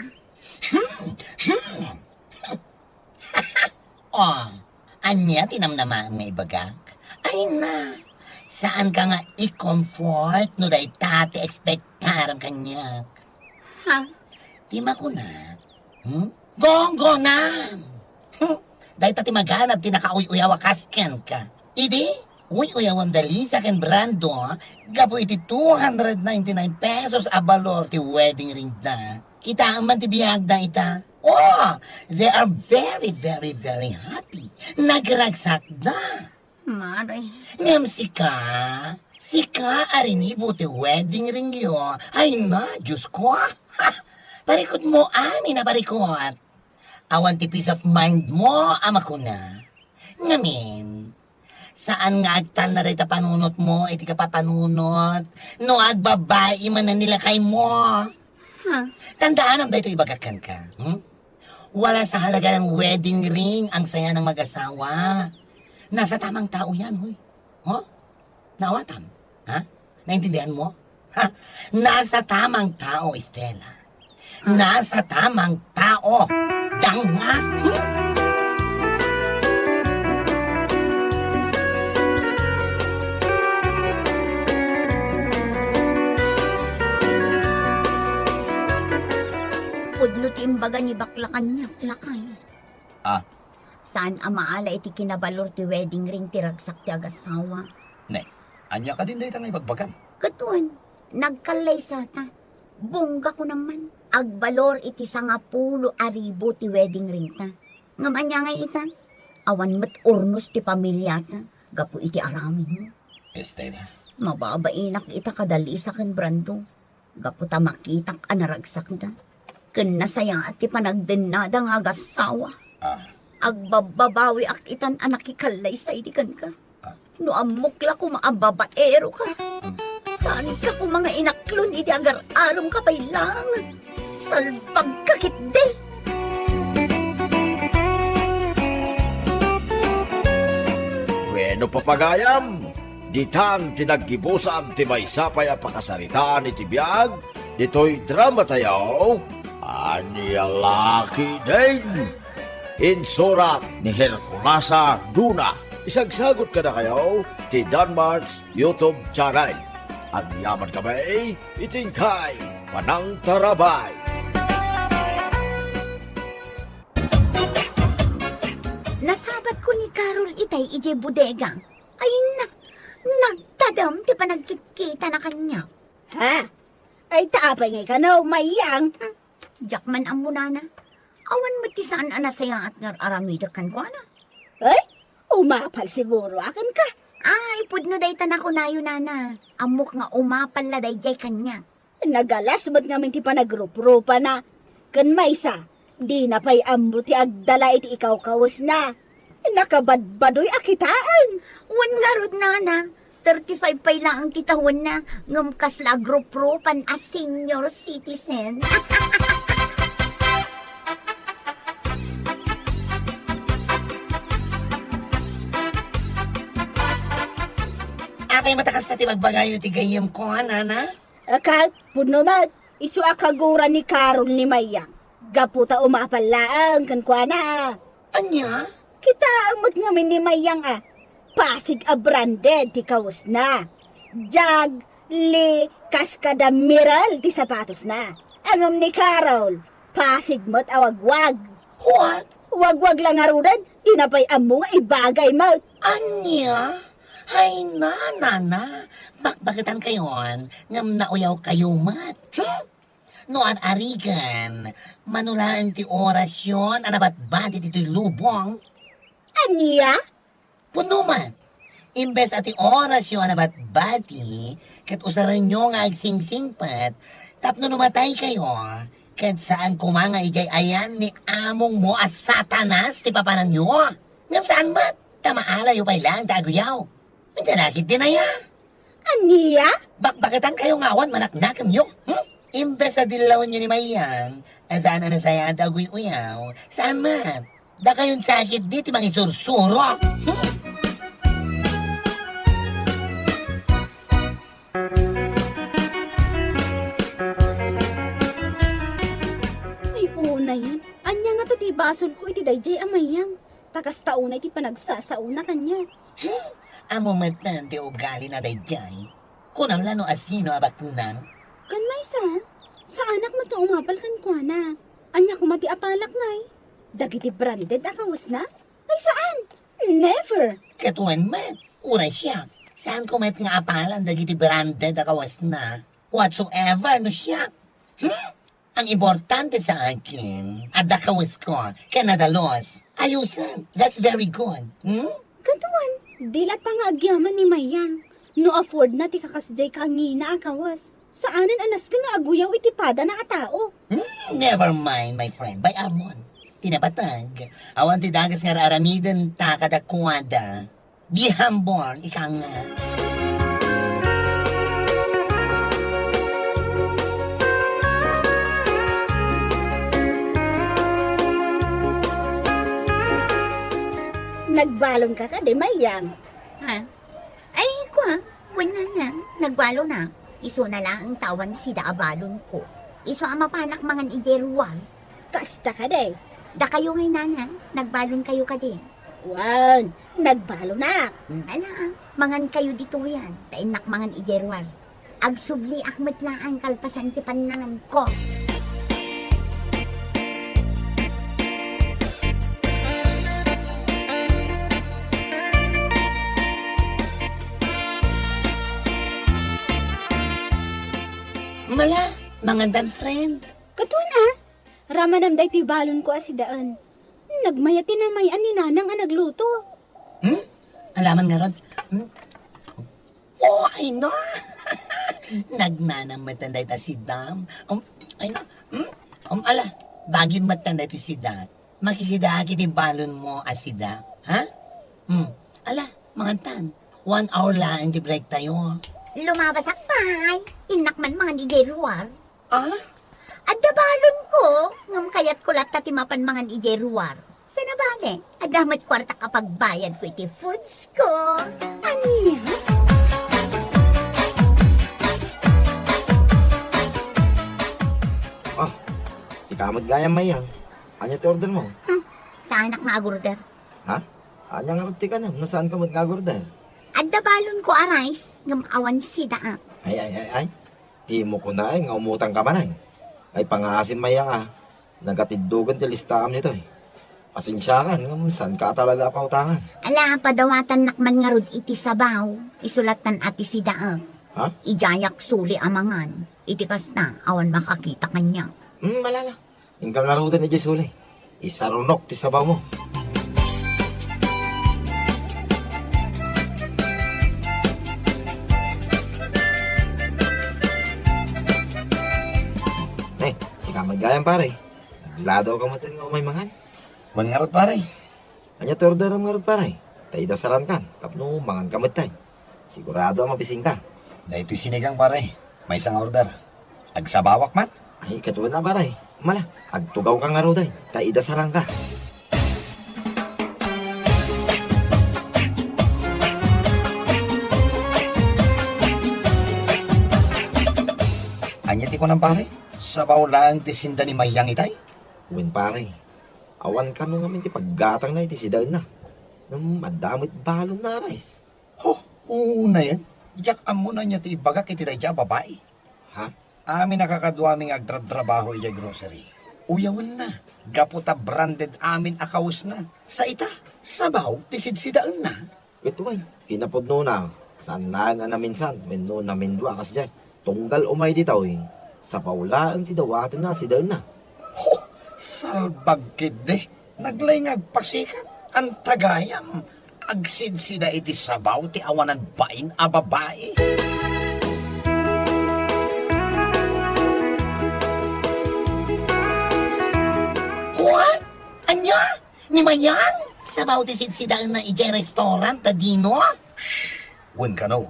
Hmm, hmm. Oh, ania ti namnamaem nga ibagak? Ay na, saanka nga i-comfort no dayta ti ekspektarem kaniak. Ha? Ti makunak, hmm? Gonggonan! Hmm? Dayta ti maganab ti nakauy-uyaw a kas kenka. Idi, uy-uyawem da Lisa ken Brando gapu iti two hundred ninety-nine pesos a balor ti wedding ring da. Kitaem man ti biagda ita. Oh, they are very, very, very happy. Nagragsakda. Mare. Ngem sika, sika a rinibo ti wedding ringyo. Ay na, Diyos ko. Ha! Parikutmo amin a parikut. Awan ti peace of mind mo a makuna. Ngamin, saan nga agtalna dayta panunotmo iti kapapanunot no agbabai manen ni lakaymo? Ha? Tandaanam daytoy ibagak kenka, hmm? Wala sa halaga ng wedding ring ang saya ng mag-asawa. Nasa tamang tao yan, hoy. Ho? Naawatam? Ha? Naintindihan mo? Ha? Nasa tamang tao, Estela. Ah. Nasa tamang tao. Danga. Pudno ti imbaga ni bakla kaniak, lakay. Ah. Saan a maala iti kinabalor ti wedding ring ti ragsak ti agasawa. Ne, ania kadin dayta nga ibagbagam? Ket wen, nagkallaysata. Bongga kunam man. Agbalor iti sangapulo a ribu ti wedding ringta. Ngem ania ngay ita? Awan met urnos ti pamiliata gapu iti aramidmo. Estela. Mababainak ita kada Lisa ken Brando. Gapu ta makitak a naragsakda ken nasayaat ti panagdennada nga agasawa. Ah. Agbabbabawiak itan a nakikallaysay ti kenka. Ah. No ammok la koma a babaeroka. Hmm. Saanka koma nga inaklon idi agar-aremka pay laeng. Salbagka ketdi. Bueno, papagayam, ditan ti naggibusan ti maysa pay a pakasaritaan iti biag ditoy dramatayo, Ania La Ketdin. Insurat ni Herculasa Duna. Isagsagut kadakayo ti Danmart's YouTube channel. Agyamankami iti inkay panangtarabay. Nasabatko ni Carol itay idiay bodega. Ay na, nagtadem ti panagkitkitana kaniak. Ha? Ay, ta apay ngay kano, Mayang? Hmm, diak man ammo, nana. Awan met ti saan a nasayaat nga ar-aramidek kenkuana. Ay, umapal siguro a kenka. Ay, pudno dayta nakunayo, nana. Ammok nga umapal la daydiay kaniak. Nagalas met ngamin ti panagruprupana. Ken maysa, dina pay ammo ti agdala iti ikawkawesna. Nakabadbadoy a kitaen. Wen ngarud, nana, thirty-five pay laeng ti tawenna, ngem kasla agruprupan a senior citizen. Apay met a kasta ti bagbagayo ti gayyemko, nana? Aka, pudno met, isu a kaguran ni Carol ni Mayang. Gapu ta umapal laeng kenkuana. Ania? Kitaem met ngamin ni Mayang a pasig a branded ti kawesna. Jag, Lee, kas kada Merrell ti sapatosna. Ngem ni Carol, pasig met a wagwag. What? Wagwag la ngaruden, dina pay ammo nga ibagay met. Ania? Ay, nana, nana. Bakbaketankayon, ngem nauyawkayo met. Hmm? No ar-arigen, mano laeng ti orasyon a nabatbati ditoy lubong. Ania? Pudno met, imbes a ti orasyon a nabatbati, ket usarenyo nga agsingsingpet, tapno no mataykayo, ket saan koma nga idiay ayan ni amongmo a Satanas ti papananyo. Ngem saan met, ta maalayo pay laeng ti aguyaw. Ania la ketdin aya? Ania? Bakbaketankayo nga awan manaknakemyo, hmm? Imbes a dillawenyo ni Mayang, a saan a nasayaat a aguy-uyaw, saan met? Dakayon sa ketdi ti mangisursuro, hmm? Ay, unayen. Ania ngata ti basolko iti daydiay a Mayang? Ta kasta unay ti panagsasaona kaniak. Hmm? Ammom metten ti ugalina daydiay. Kunam la no asino a baknang? Ken maysa, saanak met nga umapal kenkuana. Ania koma ti apalak ngay? Dagiti branded a kawesna? Ay, saan! Never! Ket wen met, uray siak, saanko met nga apalan dagiti branded a kawesna. Whatsoever no siak. Hmm? Ang importante sa akin, adda kawesko, ken nadalus. Ayusen, that's very good. Hmm? Kaduan, di latta nga agyaman ni Mayang. No afford na ti kakasdiay kangina a kawes, saanen a nasken nga aguyaw iti padana a tao. Hmm, never mind, my friend. Bay-amon. Ti nabatag, awan ti dagus nga ar-aramiden ta kadakuada. Be humble, ika nga. Nagbalonka kadi, Mayang? Ha? Ay, kua, wen nana, nagbalonak. Isuna laeng ta awan sida a balonko. Isu a mapanak mangan idiay ruar. Kasta kadi? Dakayo ngay nana, nagbalonkayo kadi? Wen, nagbalonak. Hmm, ala, mangankayo ditoyen, ta innak mangan idiay ruar. Agsubliak met laeng kalpasan ti pannanganko. Mala, mangandan, friend. Kaduan a, ramanam daytoy balonko a sidaen. Nagmayat ti namay-an ni Nanang a nagluto. Hmm? Alaman ngarud. Hmm? Oh, ay na! Nagnanam met dayta sida. Um, ay na. Hmm? Um, ala, bagim met dayta sida. Makisidaak iti balonmo a sida. Ha? Hmm. Ala, mangantan. One hour laeng ti break tayo. Lumabasak pay. Innak man mangan idiay ruar. Ah? Adda balonko, ngem kayatko latta ti mapan mangan idiay ruar. Saan a bale, adda met kuartak a pagbayadko iti foods ko. Ania? Ah, sika met gayam, Mayang. Ania ti order mo? Hmm, saanak nga agorder. Ha? Ania nga ti kanem? No saanka met nga agorder? Adda balonko a rice, ngem awan sida, ah. Ay, ay, ay, ay. Dimo kunay nga umutangka manen. Ay, pangaasim, Mayang, a. Nagatiddogen ti listaam ditoy. Pasensiakan, ngem saanka a talaga a pautangan. Ala, padawatannak man ngarud iti sabaw. Isu lattan a ti sida, ah. Ha? Idiayak suli a mangan. Iti kasta, awan makakita kaniak. Hmm, malala. Inka ngaruden idiay sulay. Isarunok ti sabawmo. Eh, ika met gayam, pare. Nagladaw ka met nga umay mangan. Wen ngarud, pare. Ania ti orderem ngarud, pare? Ta idasalankan tapno mangan ka metten. Sigurado a mabisinka. Daytoy sinigang, pare. Maysa nga order. Agsabawak man? Ay, ket wen a, pare. Mala, agtugawka ngaruden, ta idasalanka. Ania ti kunam, pare? Sabaw laeng ti sinda ni Mayang itay? Wen, pare. Awan kano ngamin ti paggatangna iti sidaenna. Ngem adda met balonna a rice. Ho, unayen, diak ammo no ania ti ibagak iti daydiay a babai. Ha? Amin a kakaduami nga agtrabtrabaho idiay grocery. Uyawenna, gapu ta branded amin a kawesna. Sa ita, sabaw ti sidsidaenna. Ket wen, kinapudnona, saan laeng a naminsan wenno namindua a kasdiay. Tunggal umay ditoy, sabaw laeng ti dawatenna a sidaenna. Ho! Salbag ketdi! Naglay nga agpasikat, anta gayam, agsidsida iti sabaw ti awanan bain a babai. What? Ania? Ni Mayang? Sabaw ti sidsidaenna idiay restaurant, Dino? Shh! Wen kano,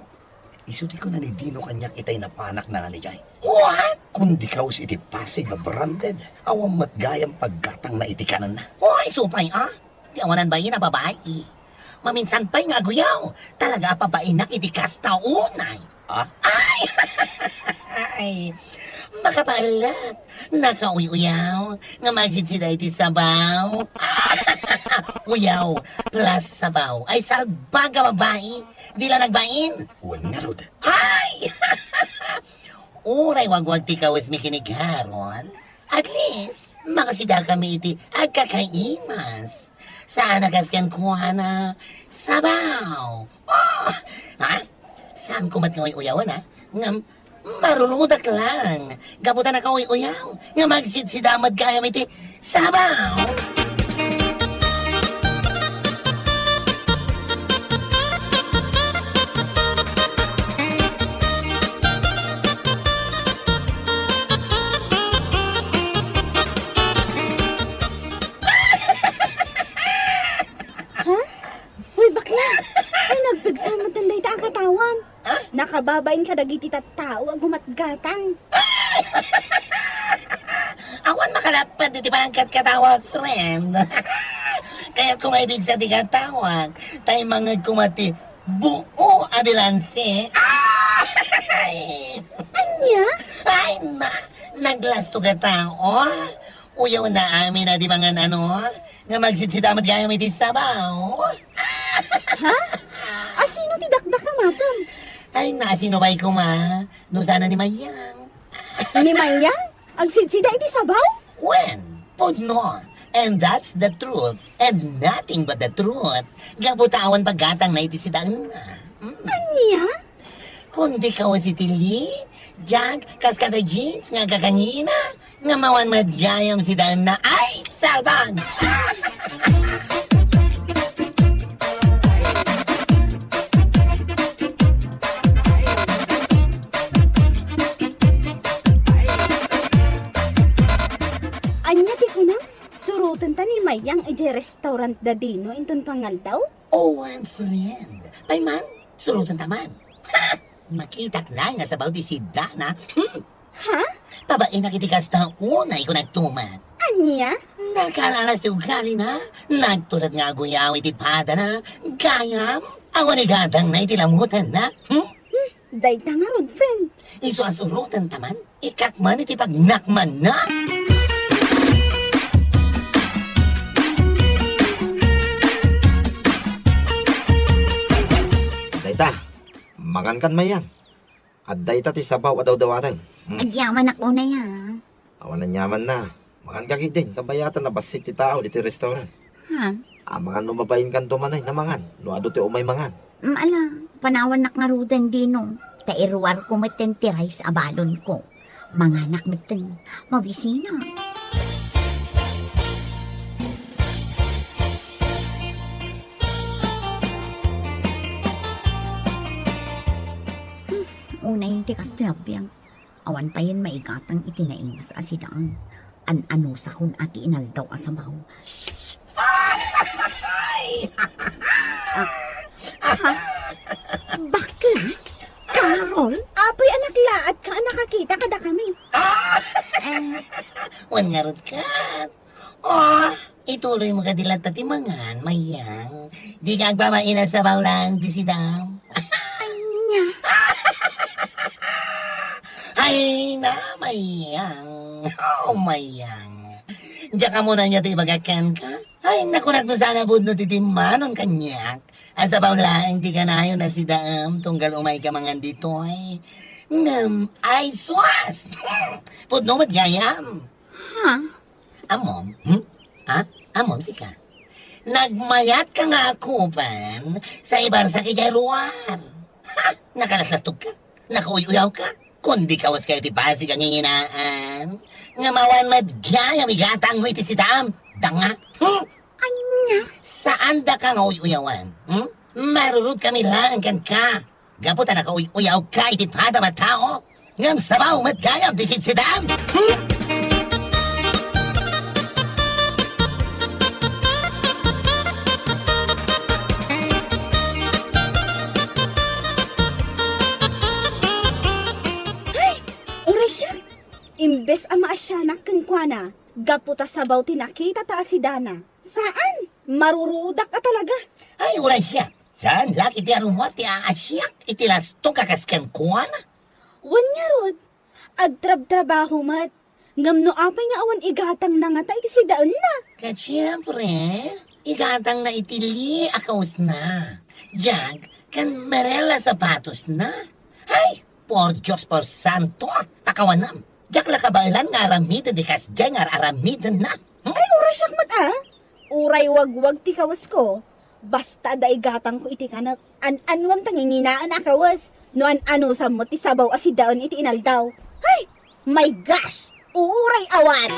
isu ti kuna ni Dino kaniak itay napanakna nga idiay. What? Kundi kawes iti Pasig a branded, awan met gayam paggatangna iti kanenna. Oy, supay a? Ti awanan bain a babai. Maminsan pay nga aguyaw, talaga a pabainak iti kasta unay. Ah? Ay! Ay! Makapaellek, nakauy-uyaw, nga magsidsida iti sabaw. Uyaw, plus sabaw. Ay, salbag a babai. Di la nagbain. Wen ngarud. Ay! Uray wagwag ti kawesmi ken ni Garon. At least, makasidakami iti agkakaimas. Saan a kas kenkuana, sabaw. Oh! Ha? Saan ko met nga uy-uyawan, ha? Ngem, marurudak lang. Gapu ta nakauy-uyaw, nga magsidsida met gayam iti sabaw. Ha? Hoy, bakla! Ay, nagpigsa met dayta a katawam. Ha? Nakababain kadagiti tattao a gumatgatang. Awan makalapped iti panangkatkatawak, friend. Kayatko nga ipigsa ti katawak, ta immangngegko met ti buo a bilanse. Ay! Ania? Ay, na, naglasto ka tao. Uyawna amin a di mangan ano, nga magsidsida met gayam iti sabaw. Ha? Asino ti dakdakamatem? Ay, na, asino pay koma? No saan a ni Mayang. Ni Mayang? Agsidsida iti sabaw? Wen, pudno. And that's the truth. And nothing but the truth. Gapu ta awan paggatangna iti sidaenna. Mm. Ania? Kundi kawes iti Lee, Jack, kas kada Jeans nga agkakanina, nga mawan met gayam sidaenna. Ay, salbag! Ania ti kunam? Surotenta ni Mayang idiay restaurant da Dino inton pangaldaw? Oh, my friend. Pay man, surotenta man. Ha! Makitak laeng nga sabaw ti siddana. Hmm. Ha? Pabainak iti kasta unay ko nagtuman. Ania? Nakalalas ti ugalina. Nagtured nga aguyaw iti padana. Gayam, awan igatangna iti lamutanna. Hmm? Hmm, dayta ngarud, friend. Isu a surotenta man, ikak man iti pagnakmanna. Dayta, mangankan, Mayang. Adda ita ti sabaw a dawdawaten. Hmm. Agyamanak unay, a. Awan aniamanna. Manganka ketdin, ta bayatan a bassit ti tao ditoy restaurant. Ha? Amangan no mabainkanto man a namangan, no adu ti umay mangan. Mm, ala, panawannak ngaruden, Dino. Ta iruarko metten ti rice a balonko. Manganak metten, mabisina. Hmm, unay ti kastoy a biag. Awan payen maigatang iti naimas a sidaan. An-anusakon a ti inaldaw a sabaw. Ah, ha? Bakla? Carol? Apay a naklaat ka a nakakita kadakami? Eh. Wen ngarud ket. Oh, ituloy mo kadi latta ti mangan, Mayang. Dika agbabain a sabaw laeng ti sidam. Ania? Ay na, Mayang. Oh, Mayang. Diak ammonan ania ti ibagak kenka? Ay, nakunak no saan a pudno ti timmanon kaniak. A sabaw laeng ti kanayon a sidaem tunggal umayka mangan ditoy. Ngem, ay sus! Pudno met gayam. Ha? Ammom? Hmm? Ha? Ammom sika? Nagmayatka nga akupen sa ibarsak idiay ruar. Ha? Nakalaslastogka? Nakauy-uyawka? Kundi kawas kayo ti basig a nginginaan. Ngem awan met gayam igatangmo iti sidaem. Danga. Hmm? Ania? Saan daka nga uy-uyawan? Hmm? Marurutkami laeng kenka. Gapu ta nakauy-uyawka iti padam a tao, ngem sabaw met gayam ti sidsidam. Hmm? Ay! Uray siak! Imbes a maasianak kenkuana, gapu ta sabaw ti nakitata a sidana. Saan? Marurudak a talaga. Ay, uray siak! Saan la iti arummuar ti aasiak iti lastog a kas kenkuana? Wen ngarud, agtrabtrabaho met. Ngem no apay nga awan igatangna ngata iti sidaenna? Ket siempre, igatangna iti li a kawesna. Diak ken Merela sapatosna. Ay, por Dios, por santo, pakawanam. Diak la kabaelan nga aramiden ti kasdiay nga ar-aramidenna. Hmm? Ay, uray siak met a. Uray wagwag ti kawesko. Basta adda igatangko iti kanek, an-anuem ta nginginaen a kawes no an-anusam met ti sabaw a sidaen iti inaldaw. Hay! My gosh! Uray awan!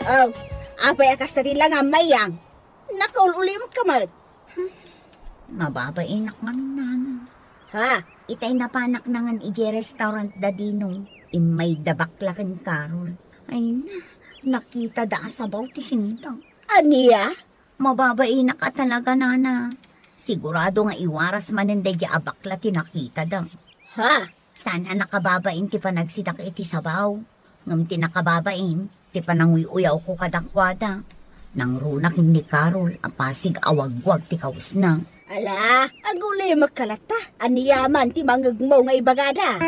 Oh, apay a kasta ti langam, Mayang? Nakaul-ulimot ka met. Hmm. Mababainak ngamin, nana. Ha? Itay napanak nangan idiay restaurant da Dino. Immay da bakla ken Carol. Ay na, nakita da a sabaw ti sinta. Ania? Mababainak a talaga, nana. Sigurado nga iwaras manen daydiay a bakla ti nakita da. Ha? Saan a nakababain ti panagsidak iti sabaw, ngem ti nakababain ti pananguy-uyawko kadakuada. Nangruna ken ni Carol a pasig a wagwag ti kawesna. Ala, agulimek ka latta. Aniaman ti mangngegmo nga ibagada?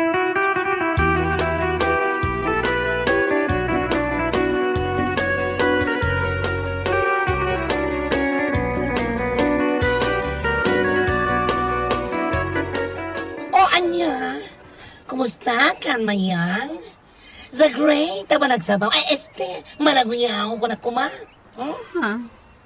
O ania? Kumusta kan, Mayang? The great a panagsabaw. Ay, este, managuyawko na koma. Hmm? Ha?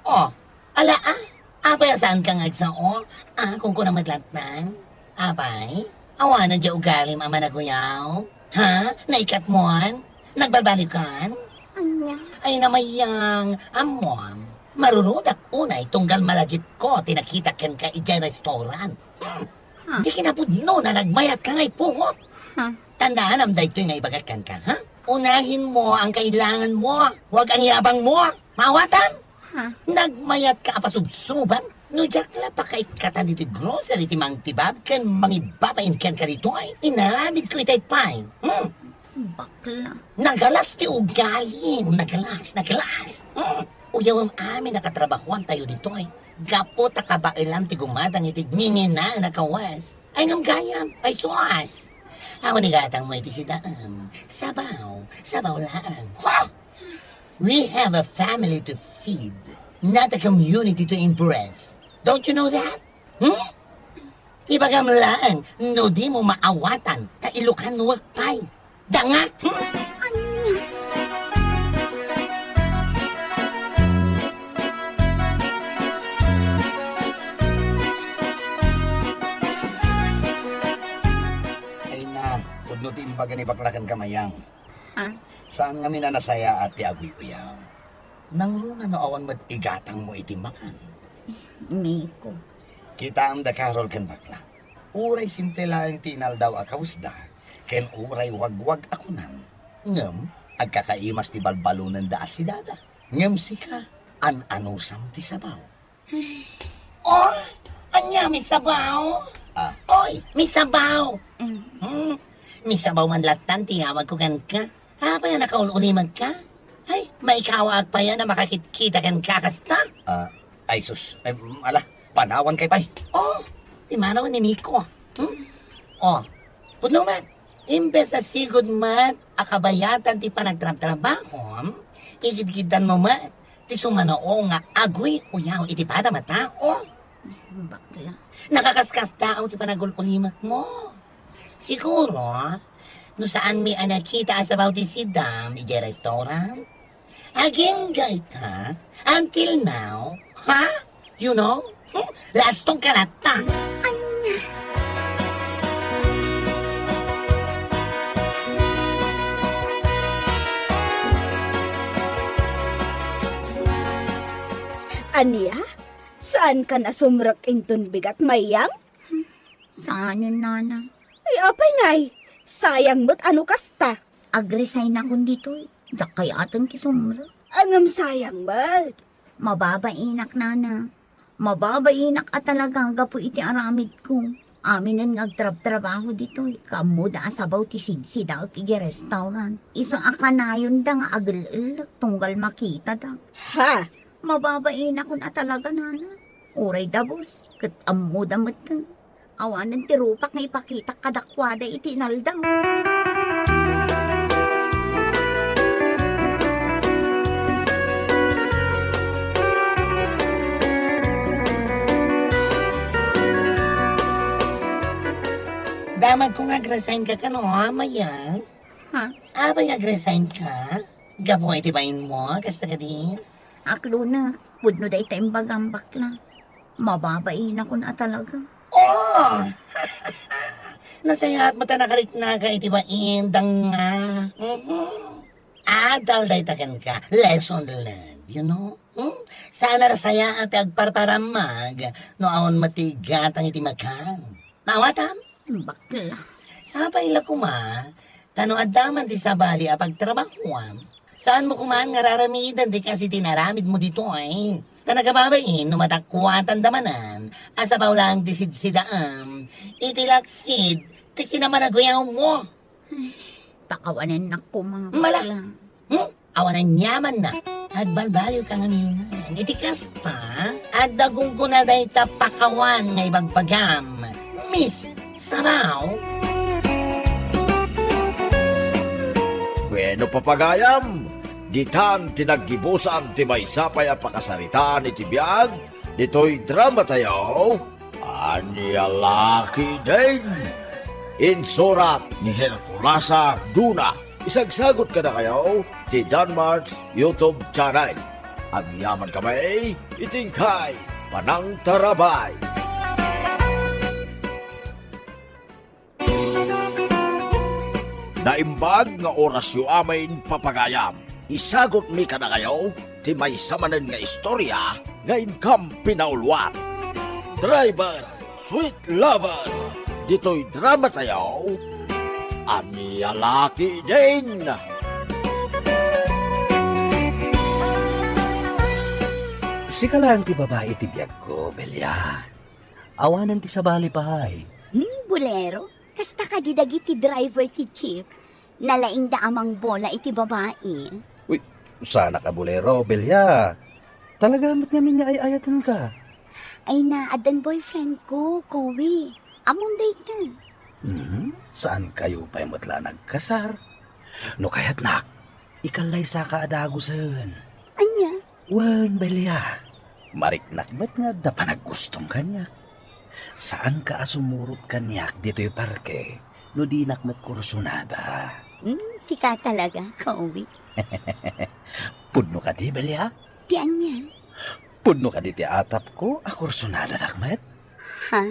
Oh, ala, ah. Apay a saan ka nga agsao? Ah, kunkuna met latta. Apay, awanen diay ugalim a managuyaw? Ha? Naikatmon? Nagbalbalikan? Ania? Ay, na, Mayang, ammom. Marurudak unay tunggal malagipko ti nakitak kenka idiay restaurant. Hmm. Ha? Di kinapudno na nagmayatka nga ipungot. Ha? Tandaanam daytoy nga ibagak kenka, ha? Unahenmo ang kailanganmo, huwag ang yabangmo. Maawatam? Ha? Nagmayatka a pasubsoban? No diak la pakaikkatan iti grocery ti mangtibab ken mangibabain kenka ditoy, inaramidko itay pay. Hmm. Bakla. Nagalas ti ugalim. Nagalas, nagalas. Hmm. Uyawem amin a katrabahoantayo ditoy. Gapu ta kabaelam ti gumatang iti nginginaen a kawes. Ay, ngem gayam, ay, sus! Awan igatangmo iti sidaem. Sabaw, sabaw laeng. Ha! We have a family to feed, not a community to impress. Don't you know that? Hmm? Ibagam laeng, no dimo maawatan, ta Ilocanok pay. Danga! Hmm? Ania? Agani bakla ken kamayang. Ha? Saan ngamin a nasayaat ti aguy-uyaw. Nangruna no awan met igatangmo iti makan. Miko. Kitaem da Carol ken bakla. Uray simple laeng ti inaldaw a kawesda, ken uray wagwag a kunan, ngem agkakaimas ti balbalonenda a sidada. Ngem sika, an-anusam ti sabaw. Oh, ania, misabaw? Ah. Oy, misabaw! Mm. Hmm, misabaw man lattan ti yawagko kenka. Apay a nakaul-ulimagka? Ay, maikawaak pay a makakitkita kenka kasta? Ah, ay sus, ay, mm, ala, panawankayo pay. Oh, ti manaw ni Miko. Hmm? Oh, pudno met. Imbes a sigud met a kabayatan ti panagtrabtrabahom, igidgiddanmo met ti sumano nga aguy-uyaw iti padam a tao. Bakla. Nakakaskasdaaw ti panagul-ulimekmo. Siguro, no saanmi a nakita a sabaw ti sidam idiay restaurant, agingga ita, until now, ha? You know? Hmm? Lastong ka latta. Ania? Ania? Saanka nasumrek inton bigat, Mayang? Saanen, nana. Ay, apay ngay? Sayang met a no kasta. Ag-resign akon ditoy. Diak kayat ti sumrek. Ngem sayang met. Mababainak, nana. Mababainak a talaga gapu iti aramidko. Aminen nga agtrabtrabaho ditoy, kaammoda a sabaw ti sidsidaek idiay restaurant. Isu a kanayonda nga agel-ellek tunggal makitada. Ha? Mababainakon a talaga, nana. Uray dabus, ket ammoda metten. Awanen ti rupak nga ipakitak kadakuada iti inaldaw. Damagko nga ag-resign ka kano, Mayang. Ha? Apay nga ag-resign ka? Gapu iti bainmo, kasta kadi? Aklona, pudno dayta imbagam, bakla. Mababainakon a talaga. Oh! Nasayaat met a nakariknaka iti bain, danga. Mhm. Adal dayta kenka. Lesson learned, you know? Hmm? Saan a nasayaat ti agparparammag no awan met ti igatang iti makan. Maawatam? Bakla. Sapay la koma, ta no adda man ti sabali a pagtrabahuam, saanmo koman nga raramiden ti kas iti inaramidmo ditoy. Ta nagababain no madakuatanda manen a sabaw laeng ti sidsidaem iti laksid ti kinamanaguyawmo. Pakawanennak koma, Mala. Bakla. Hmm? Awan aniamanna. Agbalbaliwka ngamin. Iti kasta, adda gunggonada ita pakawan nga ibagbagam, Miss Sabaw. Bueno, papagayam, ditan ti naggibusan ti maysa pay a pakasaritaan iti biag ditoy drama tayo. Ania la ketdin? Insurat ni Herculasa Duna. Isagsagot kadakayo ti Danmart's YouTube channel. Agyamankami iti inkay panangtarabay. Naimbag nga orasyo amin, papagayam. Isagutmi kadakayo ti maysa manen nga istorya nga inkam pinauluan. Driver, sweet lover, ditoy drama tayo, Ania la ketdin? Sika laeng ti babai iti biagko, Belia. Awanen ti sabali pay. Hmm, bolero? Kasta kadi dagiti driver ti jeep? Nalaingda a mangbola iti babai. Uy, saanak a bolero, Belia. Talaga met ngamin nga ay-ayatenka. Ay na, addan boyfriend ko, Kowi. Ammom dayta. Hmm, saankayo pay met la nagkasar? No kayatnak, ikallaysaka a dagusen. Ania? Wen, Belia, mariknak met nga adda panaggustom kaniak. Saanka a sumurot kaniak ditoy parke no dinak met kursunada. Hmm, sika talaga, Kowi. Pudno kadi, Belia? Ti ania? Pudno kadi ti atapko a kursunadadak met? Ha?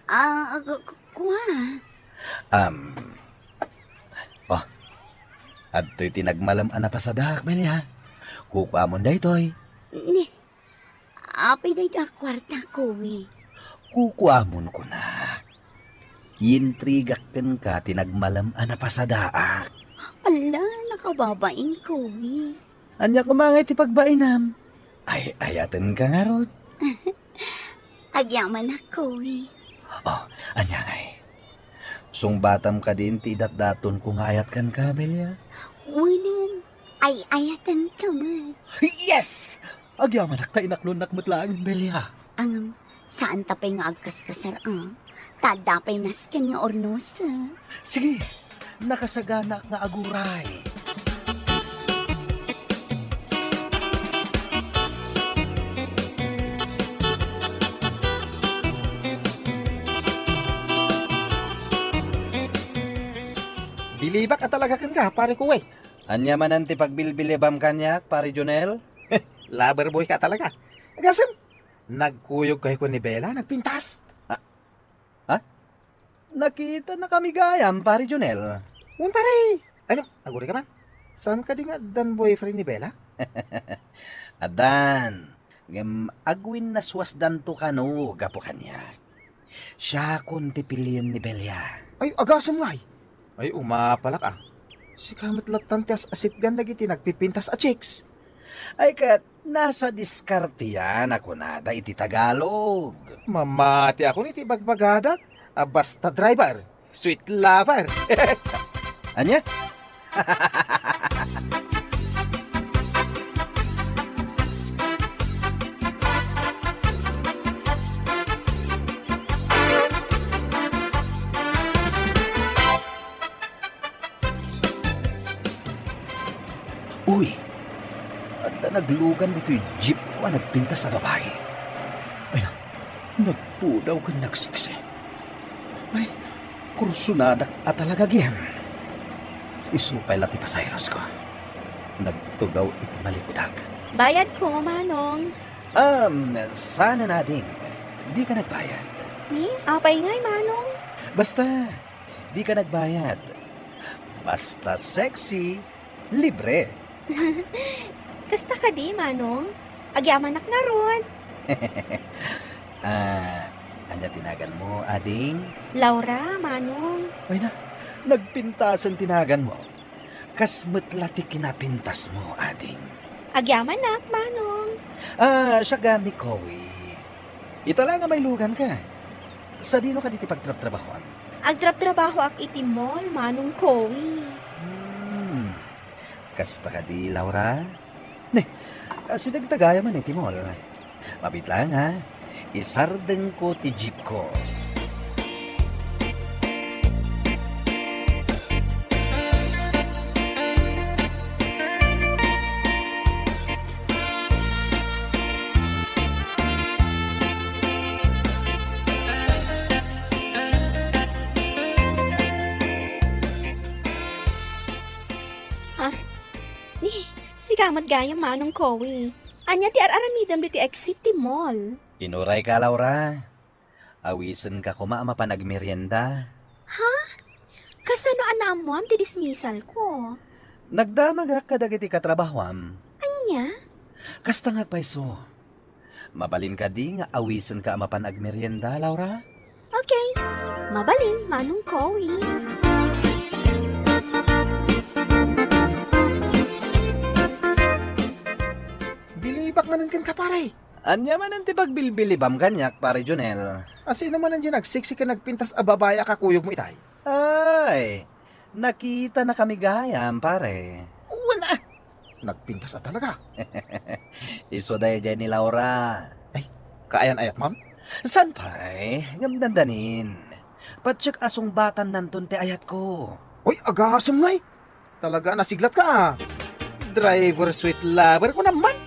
Ah, ku-, ku-, kua? Am, Adtoy ti nagmalem a napasadaak, Belia. Kukuamon daytoy. Ni, apay dayta a kuarta, Koy? Kukuamon, kunak. Intrigak kenka ti nagmalem a napasadaak. Ala, nakababain, Koy. Ania koma ngay ti pagbainam? Ay-ayatenka ngarud. Agyamanak, Koy. Oh, ania ngay? Sungbatam kadin ti idatdatonko nga ayat kenka, Belia? Wen, ay-ayatenka met. Yes! Agyamanak ta inaklonnak met laeng, Belia. Ngem, saan ta pay nga agkaskasar, a? Ta adda pay nasken nga urnosek. Sige, nakasaganaak nga aguray. Bilibak a talaga kenka, pare Koy. Ania manen ti pagbilbilibam kaniak, pare Jonel? Lover boy ka talaga. Agasem, nagkuyog kayo ni Bella, nagpintas. Ah, ha? Nakitanakami gayam, pare Jonel. Wen, pare. Ngem, aguray ka man. Saan kadi nga addan boyfriend ni Bella? Addan. Ngem agwinnaswasdanto kano gapu kaniak. Siakon ti pilien ni Belia. Ay, agasem ngay. Ay, umapalak, a. Sika met lattan ti as-asitgan dagiti nagpipintas a chicks. Ay ket, nasa diskartean a kunada iti Tagalog. Mamatiakon iti bagbagada a basta driver, sweet lover. Ania? Uy! Adda naglugan ditoy jeep ko a nagpintas a babai. Ay na, nagpudaw ken nagsiksi. Ay, kursonadak a talaga gem. Isu pay la ti pasaherosko. Nagtugaw iti malikudak. Bayad ko, Manong. Um, sana nading. Di ka nagbayad. Ni? Apay ngay, Manong? Basta, di ka nagbayad. Basta sexy, libre. Kasta kadi, Manong? Agyamanak ngarud. Ah, ania ti naganmo, ading? Laura, Manong. Ay na, nagpintasen ti naganmo. Kas met la ti kinapintasmo, ading. Agyamanak, Manong. Ah, siak gayam ni Chloe. Ita la nga mailugan ka. Sadino kadi ti pagtrabtrabahoam? Agtrabtrabahoak iti mall, Manong Chloe. Hmm. Kasta kadi, Laura? Ne, asideg ta gayam man iti mall. Mabiit laeng, ha? Isardengko ti jeepko. Ah, ni, sika met gayam, Manong Chloe. Ania ti ar-aramidem ditoy exit ti mall? Inuray ka, Laura. Awisenka koma a mapan agmerienda. Ha? Kasano a naammoam ti dismisalko? Nagdamagak kadagiti katrabahoam. Ania? Kasta nga agpayso. Mabalin kadi nga awisenka a mapan agmerienda, Laura? Okay. Mabalin, Manong Chloe. Bilibak manen kenka, pare. Ania manen ti pagbilbilibam kaniak, Pare Jonel? Asino manen diay nagsiksi ken nagpintas a babai a kakuyogmo itay? Ay, nakitanakami gayam, pare. Wen a! Nagpintas a talaga. Isu daydiay ni Laura. Ay, kaayan-ayatmon? Saan pay, ngem dandanin. Patiek a sungbatannanton ti ayatko. Uy, agasem ngay! Talaga a nasiglatka, a. Driver sweet lover ko naman.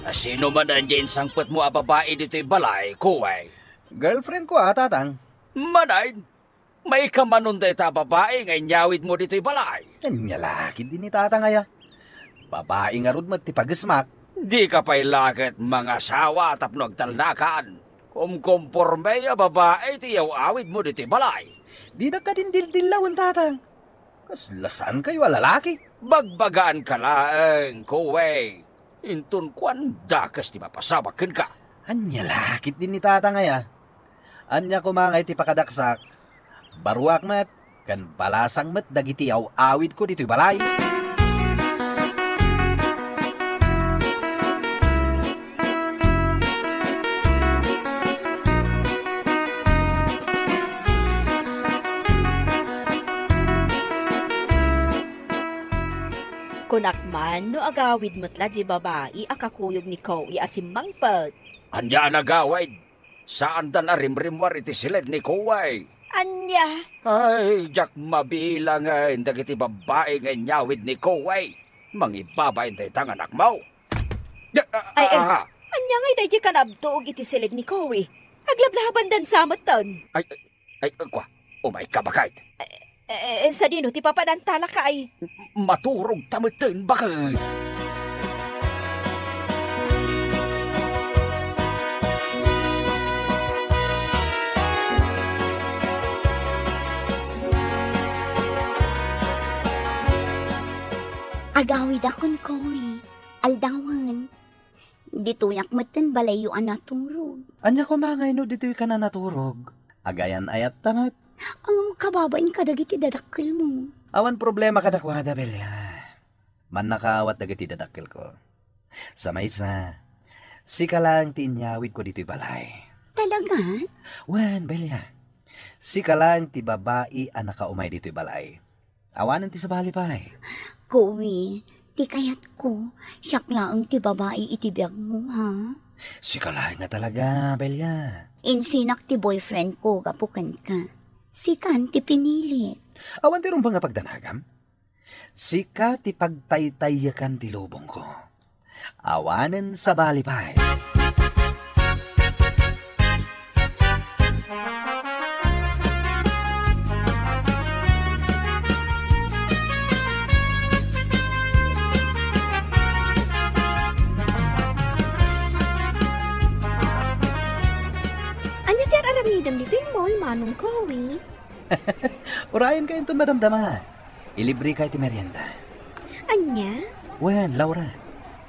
Asino manen diay insangpetmo a babai ditoy balay, Kuway? Girlfriend ko, a, Tatang. Manen? Maikamanon dayta a babai nga inyawidmo ditoy balay? Ania la ketdi ni Tatang aya? Babai ngarud met ti pagesmak. Dika pay la ket mangasawa tapno agtalnakan. Kumkomporme a babai ti iyaw-awidmo ditoy balay. Dinak kadin dildillawen, tatang. Kasla saankayo a lalaki. Bagbagaanka laeng, Kuwei. Inton kuan, dakes ti mapasamak kenka. Ania la ketdin ni tatang aya? Ania koma nga iti pakadaksak, baruak met ken balasang met dagiti aw-awidko ditoy balay. Kunak man no agawid met la di babai a kakuyog ni Kowi a simmangpet. Ania a nagawid? Saandan a rimrimmuar iti siled ni Kuwei. Ania? Ay, diak mabilangen dagiti babbai nga inyawid ni Kuwei. Mangibabain dayta nga anakmo. Ay, ay, ah, ania ngay daydi kanabtuog iti siled ni Kuwei? Aglablabandan sa metten. Ay, ay, ay, kua, umayka, baket. Eh, eh, sadino ti papananta lakay? Maturog ta metten, baket. Agawidak ken Kowi, aldawen. Ditoyak metten balayyo a naturog. Ania koma nga ino ditoyka a naturog? Agayan-ayatta met. Ngem kababain kadagiti dadakkelmo. Awan problema kadakuada, Belia. Mannakaawat dagiti dadakkelko. Sa maysa, sika laeng ti inyawidko ditoy balay. Talaga? Wen, Belia. Sika laeng ti babai a nakaumay ditoy balay. Awanen ti sabali pay. Kowi, ti kayatko, siak laeng ti babai iti biagmo, ha? Sika laeng nga talaga, Belia. Insinak ti boyfriendko gapu kenka. Sikan ti pinilit. Awan ti rumbeng a pagdanagam? Sika ti pagtaytaykan ti lubongko. Awanen sabali pay. Ania ti ar-aramidem ditoy mall, Manong Kowi? Urayenka inton madamdama. Ilibreka iti merienda. Ania? Wen, Laura.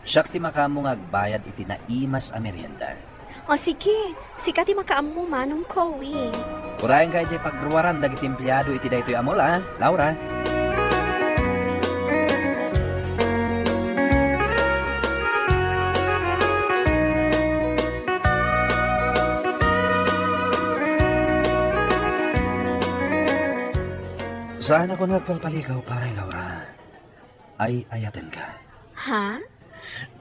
Siak ti makaammo nga agbayad iti naimas a merienda. O sige, sika ti makaammo, Manong Kowi. Urayenka idiay pagruaran dagiti empleado iti daytoy a mall, a, Laura. Saanakon nga agpalpalikaw pay, Laura. Ay-ayatenka. Ha?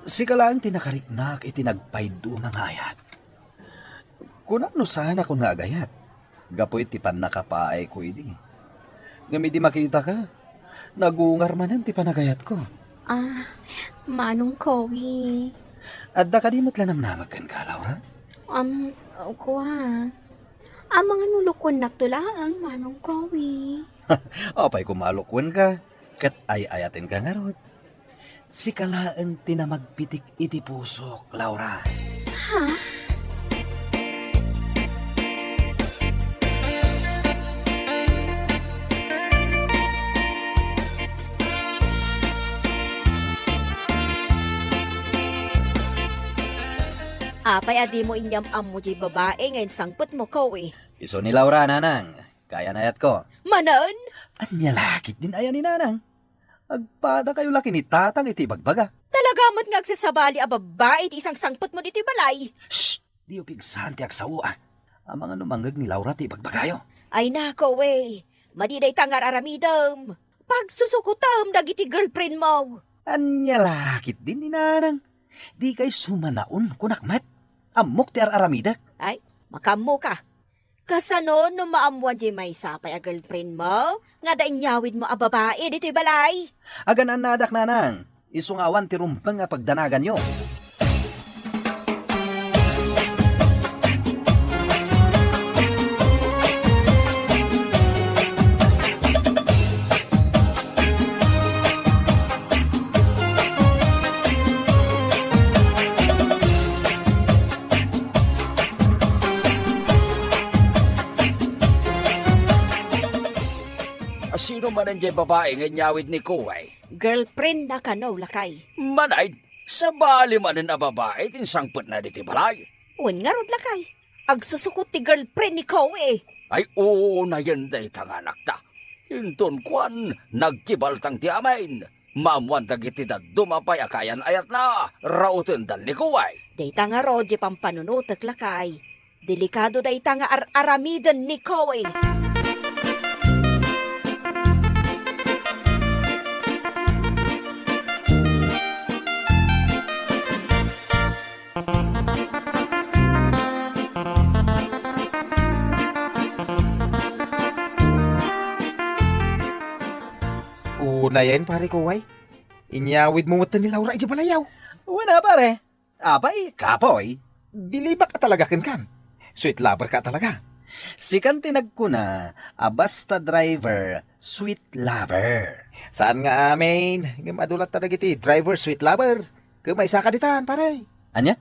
Sika laeng ti nakariknak iti nagpaiduma nga ayat. Kunak no saanakon nga agayat gapu iti pannakapaayko idi. Ngem idi makitaka, nagungar manen ti panagayatko. Ah, Manong Kowi. Adda kadi met la namnamag kenka, Laura? Am, kua. Amangan no lukuennakto laeng, Manong Kowi. Apay koma a lukuenka? Ket ay-ayatenka ngarud. Sika laeng ti namagpitik iti pusok, Laura. Ha? Apay a dimo inyam-ammo diay babai nga insangpetmo, Kowi? Isu ni Laura, nanang. Kayan-ayatko. Manen? Ania la ketdin aya ni nanang? Agpadakayo la ken ni tatang iti ibagbaga. Talaga met nga agsasabali a babbai ti isangsangpetmo ditoy balay. Shh! Diyo pigsaan ti agsao, a. Amangan no mangngeg ni Laura ti ibagbagayo. Ay nako, we. Madi dayta nga ar-aramidem. Pagsusukotem dagiti girlfriendmo. Ania la ketdin ni nanang? Dikay sumanaon, kunak met. Ammok ti ar-aramidek. Ay, makaammoka. Kasano no maammoan diay maysa pay a girlfriendmo nga adda inyawidmo a babai ditoy balay? Agan-annadak, nanang. Isu nga awan ti rumbeng a pagdanaganyo. Sino manen jay babai nga inyawid ni Kuway? Girlfriend na kano, lakay. Manay, sabali manen a babai ti insangpetna ditoy balay. Wen ngarud, lakay. Agsusukot ti girlfriend ni Kuway. Ay, unayen dayta nga anakta. Inton kuan, nagkibaltang ti amin. Maammoan dagiti dadduma pay a kaayan-ayatna, rauten dan ni Kuway. Dayta ngarud jay pampanunotek, lakay. Delikado dayta nga ar-aramiden ni Kuway. Unayen, pare Kuway. Inyawidmo met ni Laura idiay balayaw. Wen a, pare. Apay, kapoy? Bilibak a talaga kenkan. Sweet lover ka talaga. Sikan ti nagkuna a basta driver, sweet lover. Saan nga amin, ngem adu latta dagiti driver, sweet lover. Ket maysa ka ditan, pare. Ania?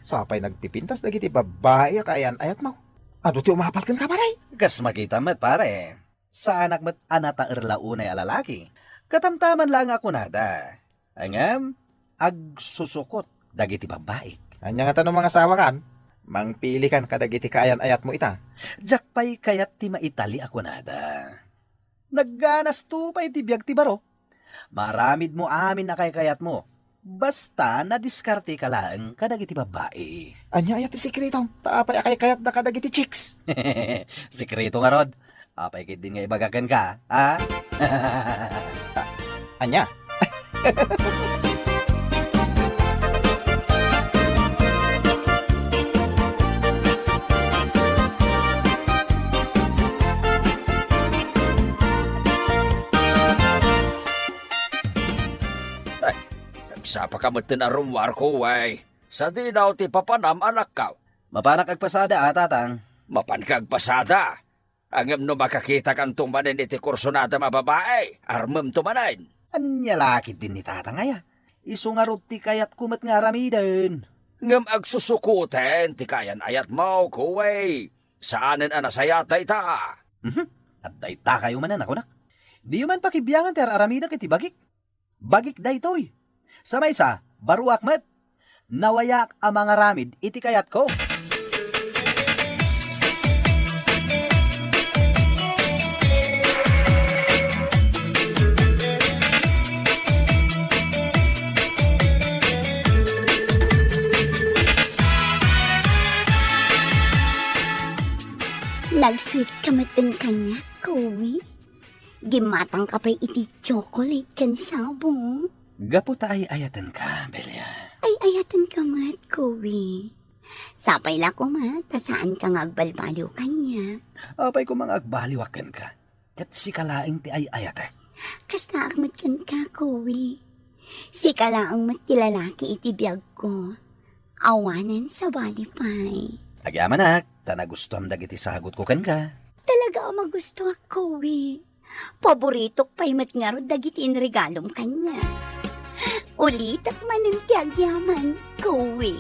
Sapay nagpipintas dagiti babbai a kaayan-ayatmo. Adu ti umapal kenka, pare. Kas makita met, pare. Saanak met a nataer la unay a lalaki. Katamtaman laeng a kunada. Ngem, agsusukot dagiti babbai. Ania ngata no mangasawakan? Mangpilikan kadagiti kaayan-ayatmo ita. Diak pay kayat ti maitali a kunada. Nagganasto pay ti biag ti baro. Maaramidmo amin a kaykayatmo. Basta nadiskarteka laeng kadagiti babbai. Ania aya ti sekretom? Ta apay a kaykayatda kadagiti chicks? Sekreto ngarud. Apay ketdin nga ibaga kenka, a? Ania? Ay, nagsapa ka metten a rummuar, Kuway. Sadino ti papanam, anakko? Mapanak agpasada, a, tatang. Mapanka agpasada? Ngem no makakitakanto manen iti kursunadam a babai, armemto manen. Ania la ketdin ni tatang aya? Isu ngarud ti kayatko met nga aramiden. Ngem agsusukoten ti kaayan-ayatmo, Kuway. Saanen a nasayaat dayta. Mhm. Adda itakayo manen a kunak. Diyo man pakibiangan ti ar-aramidek iti bagik. Bagik daytoy. Sa maysa, baruak met. Nawayaak a mangaramid iti kayatko. Nag-sweet ka met kaniak, Kowi. Gimmatang ka pay iti chocolate ken sabong. Gapu ta ay-ayatenka, Belia. Ay-ayatenka met, Kowi. Sapay la koma ta saanka nga agbalbaliw kaniak. Apay koma nga agbaliwak kenka? Ket sika laeng ti ay-ayatek. Kastaak met kenka, Kowi. Sika laeng met ti lalaki iti biagko. Awanen sabali pay. Agyamanak, ta nagustuam dagiti sagutko kenka. Talaga a magustuak, Kowi. Paboritok pay met ngarud dagiti inregalom kaniak. Ulitek manen ti agyaman, Kowi.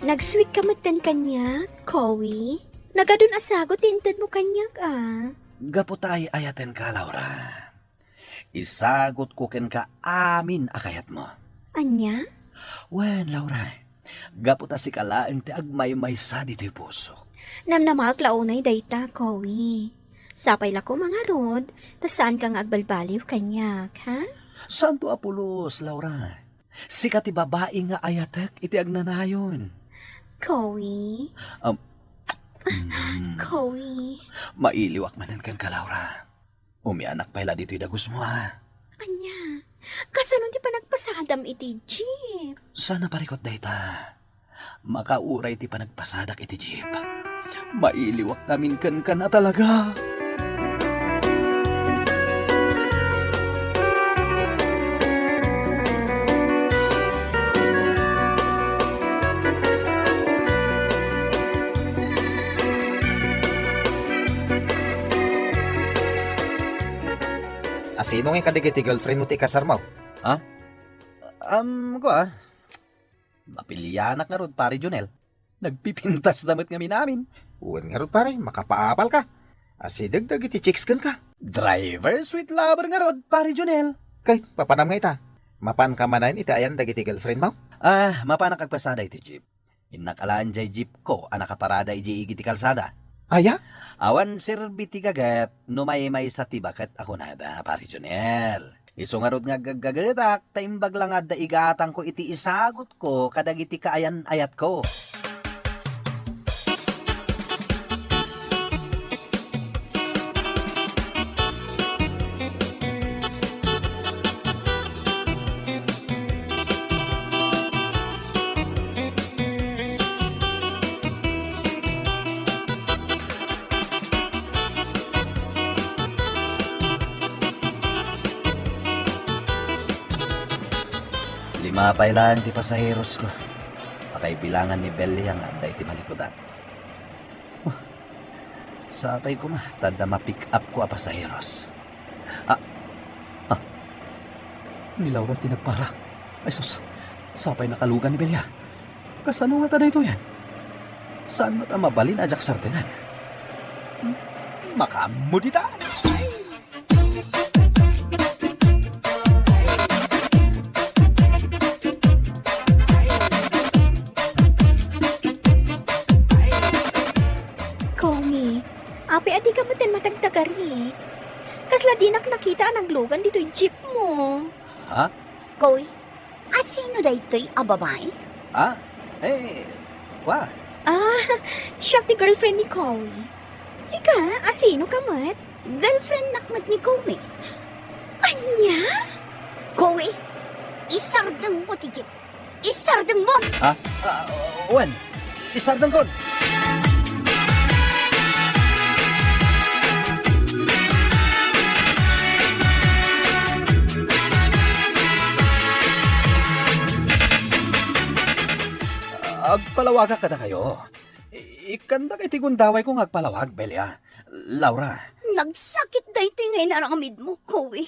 Nag-sweet ka metten kaniak, Kowi. Nagadun a sagut ti intedmo kaniak, a. Gapu ta ay-ayatenka, Laura. Isagutko kenka amin a kayatmo. Ania? Wen, Laura, gapu ta sika laeng ti agmaymaysa ditoy pusok. Namnamaak la unay dayta, Kowi. Sapay la koma ngarud, ta saanka nga agbalbaliw kaniak, ha? Saanto a pulos, Laura. Sika ti babai nga ayatek iti agnanayon. Kowi. Am, mm. Kowi. Mailiwak manen kenka, Laura. Umianak pay la ditoy dagusmo, a. Ania? Kasano ti panagpasadam iti jeep? Saan a parikut dayta? Makauray ti panagpasadak iti jeep. Mailiwak ngamin kenka a talaga. Asino ngay kadagiti girlfriend mo ti ikasarmo? Ha? Um, kua, mapilianak ngarud, Pare Jonel. Nagpipintas da met ngamin-amin. Wen ngarud, pare, makapaapal ka. Asideg dagiti chicks kenka. Driver, sweet lover ngarud, Pare Jonel. Kay, papanam nga ita? Mapan ka manen iti ayan dagiti girlfriend mo? Ah, mapanak agpasada iti jeep. Innak alaen jay jeep ko a nakaparada iti igi ti kalsada. Aya? Awan serbi ti gaget no maymaysa ti baket a kunada, Pare Jonel. Isu ngarud nga aggaggagetak, ta imbag la nga adda igatangko iti isagutko kadagiti kaayan-ayatko. Lima pay laeng ti pasaherosko. Pakaibilangan ni Belia nga adda iti malikudan. Oh, sapay koma ta adda ma-pick up ko a pasaheros. Ah, ah, ni Laura ti nagpara. Ay sus, sapay nakalugan ni Belia. Kasano ngata daytoyen? Saan met a mabalin a diak sardengan? Hmm, makaammo dita. Komi, apay a dika metten matagtagari? Kasla dinak nakita a naglugan ditoy jeep mo. Ha? Koy, asino daytoy a babai? Ah, eh, kua. Ah, siak ti girlfriend ni Koy. Sika, asino ka met? Girlfriendnak met ni Koy. Ania? Koy, isardeng mo ti jeep. Isardeng mo! Ha? Ah, wen, isardengkon. Agpalawagak kadakayo. I-, ikkandak iti gundawayko nga agpalawag, Belia. Laura. Nagsakit daytoy nga inaramidmo, Koy.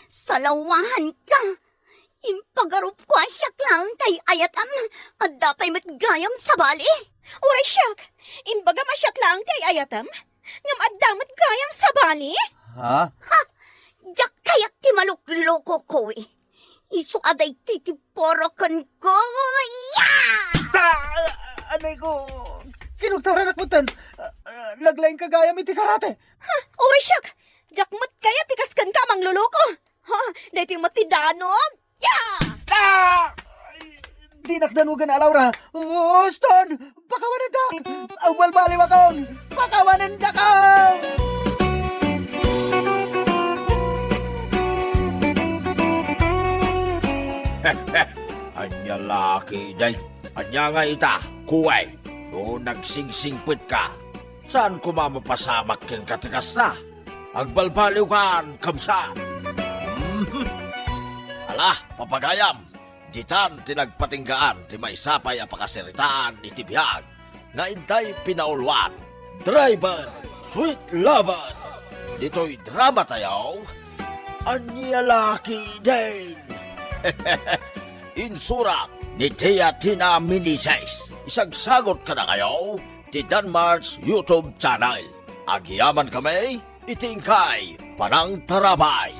Salawahanka! Impagarupko a siak laeng ti ay-ayatam. Adda pay met gayam sabali. Uray siak! Imbagam a siak laeng ti ay-ayatam? Ngem adda met gayam sabali? Ha? Ha! Diak kayat ti malukloko, Koy. Isu a daytoy ti para kenka. Ya! Ah! Anay ko! Kinugtaranak metten! Ah, ah, naglaingka gayam iti karate! Ha! Uray siak! Diak met kayat ti kas kenka a mangluluko! Ha! Daytoy met ti danog! Ya! Ah! Ay, dinak danugan a Laura! Uston! Pakawanendak! Agbalbaliwakon! Pakawanendakon! Ania la ketdin? Ania ngay ita, Koy? No nagsingsingpetka, saan koma mapasamak kenka ti kasta? Agbalbaliwkan, kabsat! Ala, papagayam, ditan ti nagpatinggaan ti maysa pay a pakasaritaan iti biag nga intay pinauluan, Driver, Sweet Lover. Ditoy dramatayo, Ania la ketdin? Insurat ni Tia Tina Meneses. Isagsagot kadakayo ti Danmar's YouTube channel. Agyamankami iti inkay panangtarabay.